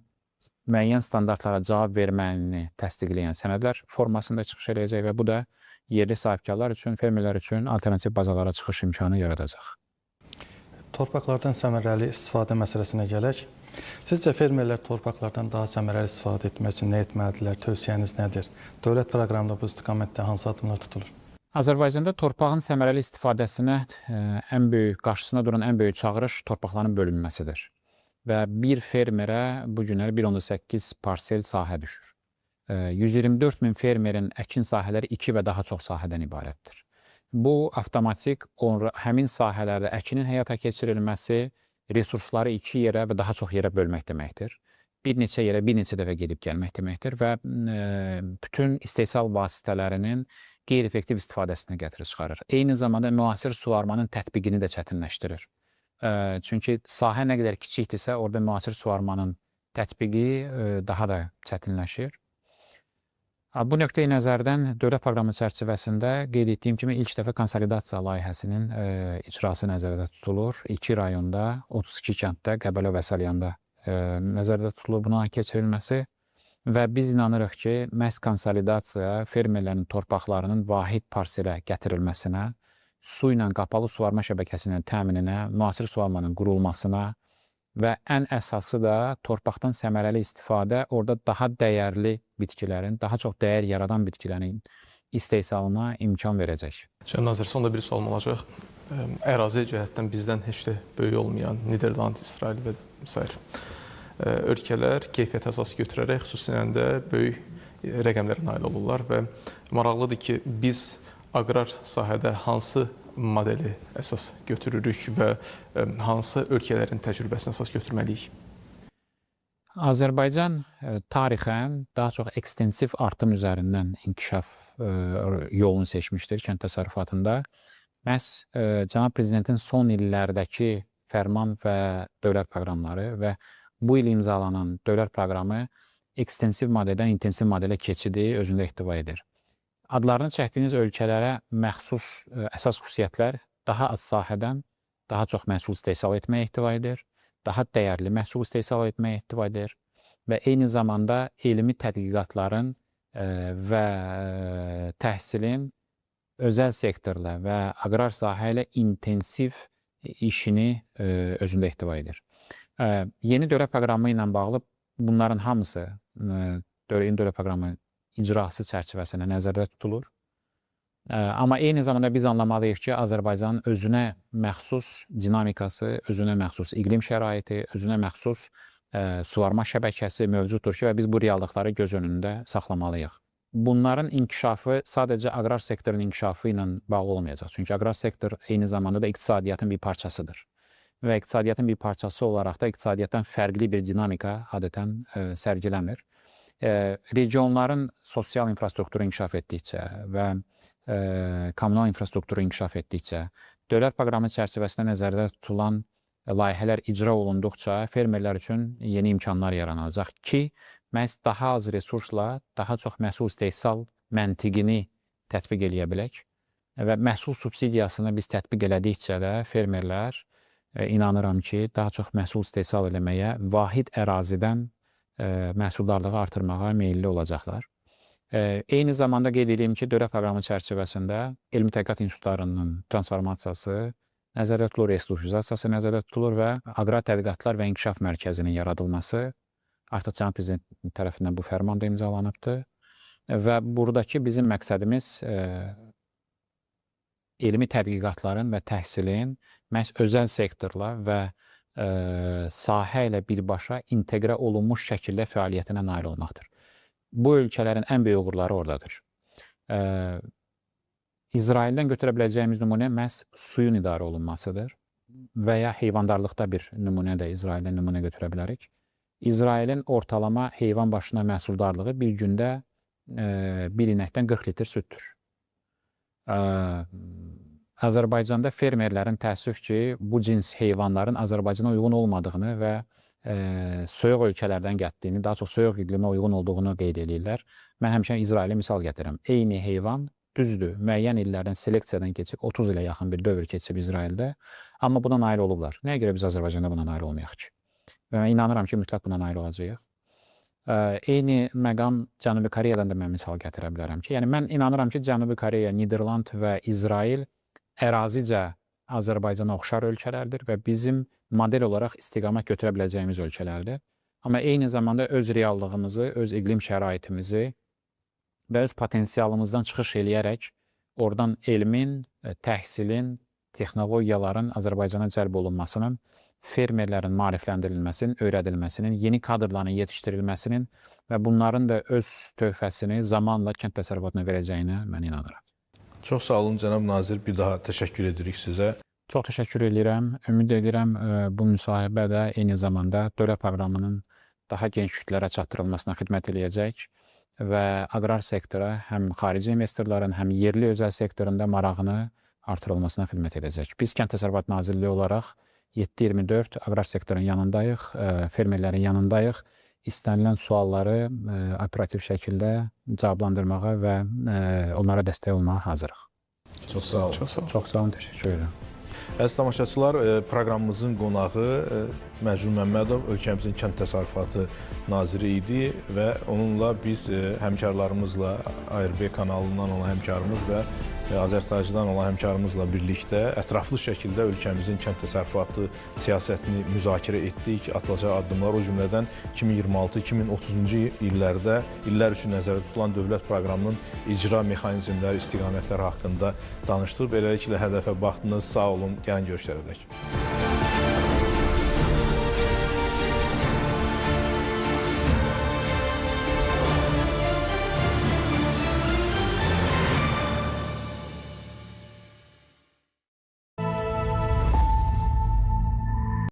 müəyyən standartlara cavab verməyini təsdiqləyən sənədlər formasında çıxış eləyəcək və bu da yerli sahibkarlar üçün, fermerlər üçün alternativ bazarlara çıxış imkanı yaradacaq. Torpaqlardan səmərəli istifadə məsələsinə gələk. Sizcə fermerlər torpaqlardan daha səmərəli istifadə etmək üçün nə etməlidirlər? Tövsiyəniz nədir? Dövlət proqramında bu istiqamətdə hansı addımlar tutulur? Azərbaycanda torpağın səmərəli istifadəsinə ən böyük, qarşısına duran ən böyük çağırış torpaqların bölünməsidir. Və bir fermerə bu günləri 1,8 parsel sahə düşür. 124 min fermerin əkin sahələri 2 və daha çox sahədən ibarətdir. Bu, avtomatik həmin sahələrdə əkinin həyata keçirilməsi, resursları 2 yerə və daha çox yerə bölmək deməkdir. Bir neçə yerə bir neçə dəfə gedib gəlmək deməkdir və bütün istehsal vasitələrinin qeyri-effektiv istifadəsinə gətirir çıxarır. Eyni zamanda müasir suvarmanın tətbiqini də çətinləşdirir. Çünki sahə nə qədər kiçikdirsə, orada müasir suvarmanın tətbiqi daha da çətinləşir. Bu nöqteyi nəzərdən dövlət proqramı çərçivəsində qeyd etdiyim kimi ilk dəfə konsolidasiya layihəsinin icrası nəzərdə tutulur. 2 rayonda, 32 kənddə, Qəbələ və Salyanda nəzərdə tutulur buna keçirilməsi. Və biz inanırıq ki, məhz konsolidasiya fermerlərin torpaqlarının vahid parselə gətirilməsinə, su ilə qapalı suvarma şəbəkəsinin təmininə, müasir suvarmanın qurulmasına və ən əsası da torpaqdan səmərəli istifadə orada daha dəyərli bitkilərin, daha çox dəyər yaradan bitkilərin istehsalına imkan verəcək. Cənab nazir, sonda bir sualım olacaq. Ərazi cəhətdən bizdən heç də böyük olmayan Niderland, İsrail və sair ölkələr keyfiyyət əsas götürərək xüsusilə də böyük rəqəmlərə nail olurlar və maraqlıdır ki, biz aqrar sahədə hansı modeli əsas götürürük və hansı ölkələrin təcrübəsini əsas götürməliyik? Azərbaycan tarixən daha çox ekstensiv artım üzərindən inkişaf yolunu seçmişdir kənd təsərrüfatında. Məhz Cənab Prezidentin son illərdəki fərman və dövlət proqramları və bu il imzalanan dövlət proqramı ekstensiv modeldən intensiv modelə keçidi özündə ehtiva edir. Adlarını çəkdiyiniz ölkələrə məxsus əsas xüsusiyyətlər daha az sahədən daha çox məhsul istehsal etməyə ehtiva edir, daha dəyərli məhsul istehsal etməyə ehtiva edir və eyni zamanda elmi tədqiqatların və təhsilin özəl sektorla və aqrar sahə ilə intensiv işini özündə ehtiva edir. Yeni dövlət proqramı ilə bağlı bunların hamısı yeni dövlət proqramı icrası çərçivəsində nəzərdə tutulur. Amma eyni zamanda biz anlamalıyıq ki, Azərbaycanın özünə məxsus dinamikası, özünə məxsus iqlim şəraiti, özünə məxsus suvarma şəbəkəsi mövcuddur ki, və biz bu reallıqları göz önündə saxlamalıyıq. Bunların inkişafı sadəcə aqrar sektorun inkişafı ilə bağlı olmayacaq. Çünki aqrar sektor eyni zamanda da iqtisadiyyatın bir parçasıdır. Və iqtisadiyyatın bir parçası olaraq da iqtisadiyyatdan fərqli bir dinamika adətən sərgiləmir. Regionların sosial infrastrukturu inkişaf etdikcə və kommunal infrastrukturu inkişaf etdikcə, dövlət proqramı çərçivəsində nəzərdə tutulan layihələr icra olunduqca fermerlər üçün yeni imkanlar yaranacaq ki, məhz daha az resursla daha çox məhsul istehsal məntiqini tətbiq eləyə bilək və məhsul subsidiyasını biz tətbiq elədikcə də fermerlər inanıram ki, daha çox məhsul istehsal eləməyə, vahid ərazidən məhsuldarlığı artırmağa meyilli olacaqlar. Eyni zamanda qeyd edeyim ki, dövlət proqramı çərçivəsində elmi tədqiqat institutlarının transformasiyası nəzərdə tutulur, restrukturizasiyası nəzərdə tutulur və Aqrar Tədqiqatlar və İnkişaf Mərkəzinin yaradılması artıq Cənab Prezident tərəfindən bu fərman da imzalanıbdır. Və buradakı bizim məqsədimiz elmi tədqiqatların və təhsilin məhz özəl sektorla və sahə ilə birbaşa inteqrə olunmuş şəkildə fəaliyyətinə nail olmaqdır. Bu ölkələrin ən böyük uğurları oradadır. İsraildən götürə biləcəyimiz nümunə məhz suyun idarə olunmasıdır və ya heyvandarlıqda bir nümunə də İsraildən nümunə götürə bilərik. İsrailin ortalama heyvan başına məhsuldarlığı bir gündə bir inəkdən 40 litr süddür. Azərbaycanda fermerlərin təəssüf ki, bu cins heyvanların Azərbaycana uyğun olmadığını və soyuq ölkələrdən gətirdiyini, daha çox soyuq iqlimə uyğun olduğunu qeyd edirlər. Mən həmişə İsrailə misal gətirirəm. Eyni heyvan, düzdür, müəyyən illərdən seleksiyadan keçib, 30 ilə yaxın bir dövr keçib İsraildə, amma buna nail olublar. Nəyə görə biz Azərbaycanda buna nail olmayaq ki? Və mən inanıram ki, mütləq buna nail olacağıq. Eyni məqam Cənubi Koreyadan da mən misal gətirə bilərəm ki, yəni mən inanıram ki, Cənubi Koreya, Niderland və İsrail ərazicə Azərbaycana oxşar ölkələrdir və bizim model olaraq istiqamət götürə biləcəyimiz ölkələrdir. Amma eyni zamanda öz reallığımızı, öz iqlim şəraitimizi və öz potensialımızdan çıxış eləyərək oradan elmin, təhsilin, texnologiyaların Azərbaycana cəlb olunmasının, fermerlərin maarifləndirilməsinin, öyrədilməsinin, yeni kadrların yetişdirilməsinin və bunların da öz töhfəsini zamanla kənd təsərrüfatına verəcəyinə mən inanıram. Çox sağ olun cənab nazir, bir daha təşəkkür edirik sizə. Çox təşəkkür edirəm. Ümid edirəm bu müsahibə də eyni zamanda dövlət proqramının daha geniş kütlələrə çatdırılmasına xidmət eləyəcək və aqrar sektora həm xarici investorların, həm yerli özəl sektorunda marağını artırılmasına xidmət edəcək. Biz Kənd Təsərrüfatı Nazirliyi olaraq 7/24 aqrar sektorun yanındayıq, fermerlərin yanındayıq. İstənilən sualları operativ şəkildə cavablandırmağa və onlara dəstək olmağa hazırıq. Çox sağ olun. Çox sağ olun. Çox sağ olun, təşəkkür edirəm. Əziz tamaşaçılar, proqramımızın qonağı Məcnun Məmmədov ölkəmizin Kənd Təsərrüfatı naziri idi və onunla biz həmkarlarımızla, ARB kanalından olan həmkarımız və Azərtacdan olan həmkarımızla birlikdə ətraflı şəkildə ölkəmizin kənd təsərrüfatı siyasətini müzakirə etdik. Atılacaq addımlar, o cümlədən 2026-2030-cu illərdə illər üçün nəzərdə tutulan dövlət proqramının icra mexanizmləri, istiqamətləri haqqında danışdıq. Beləliklə hədəfə baxdınız. Sağ olun, gəlin görüşlərə dək.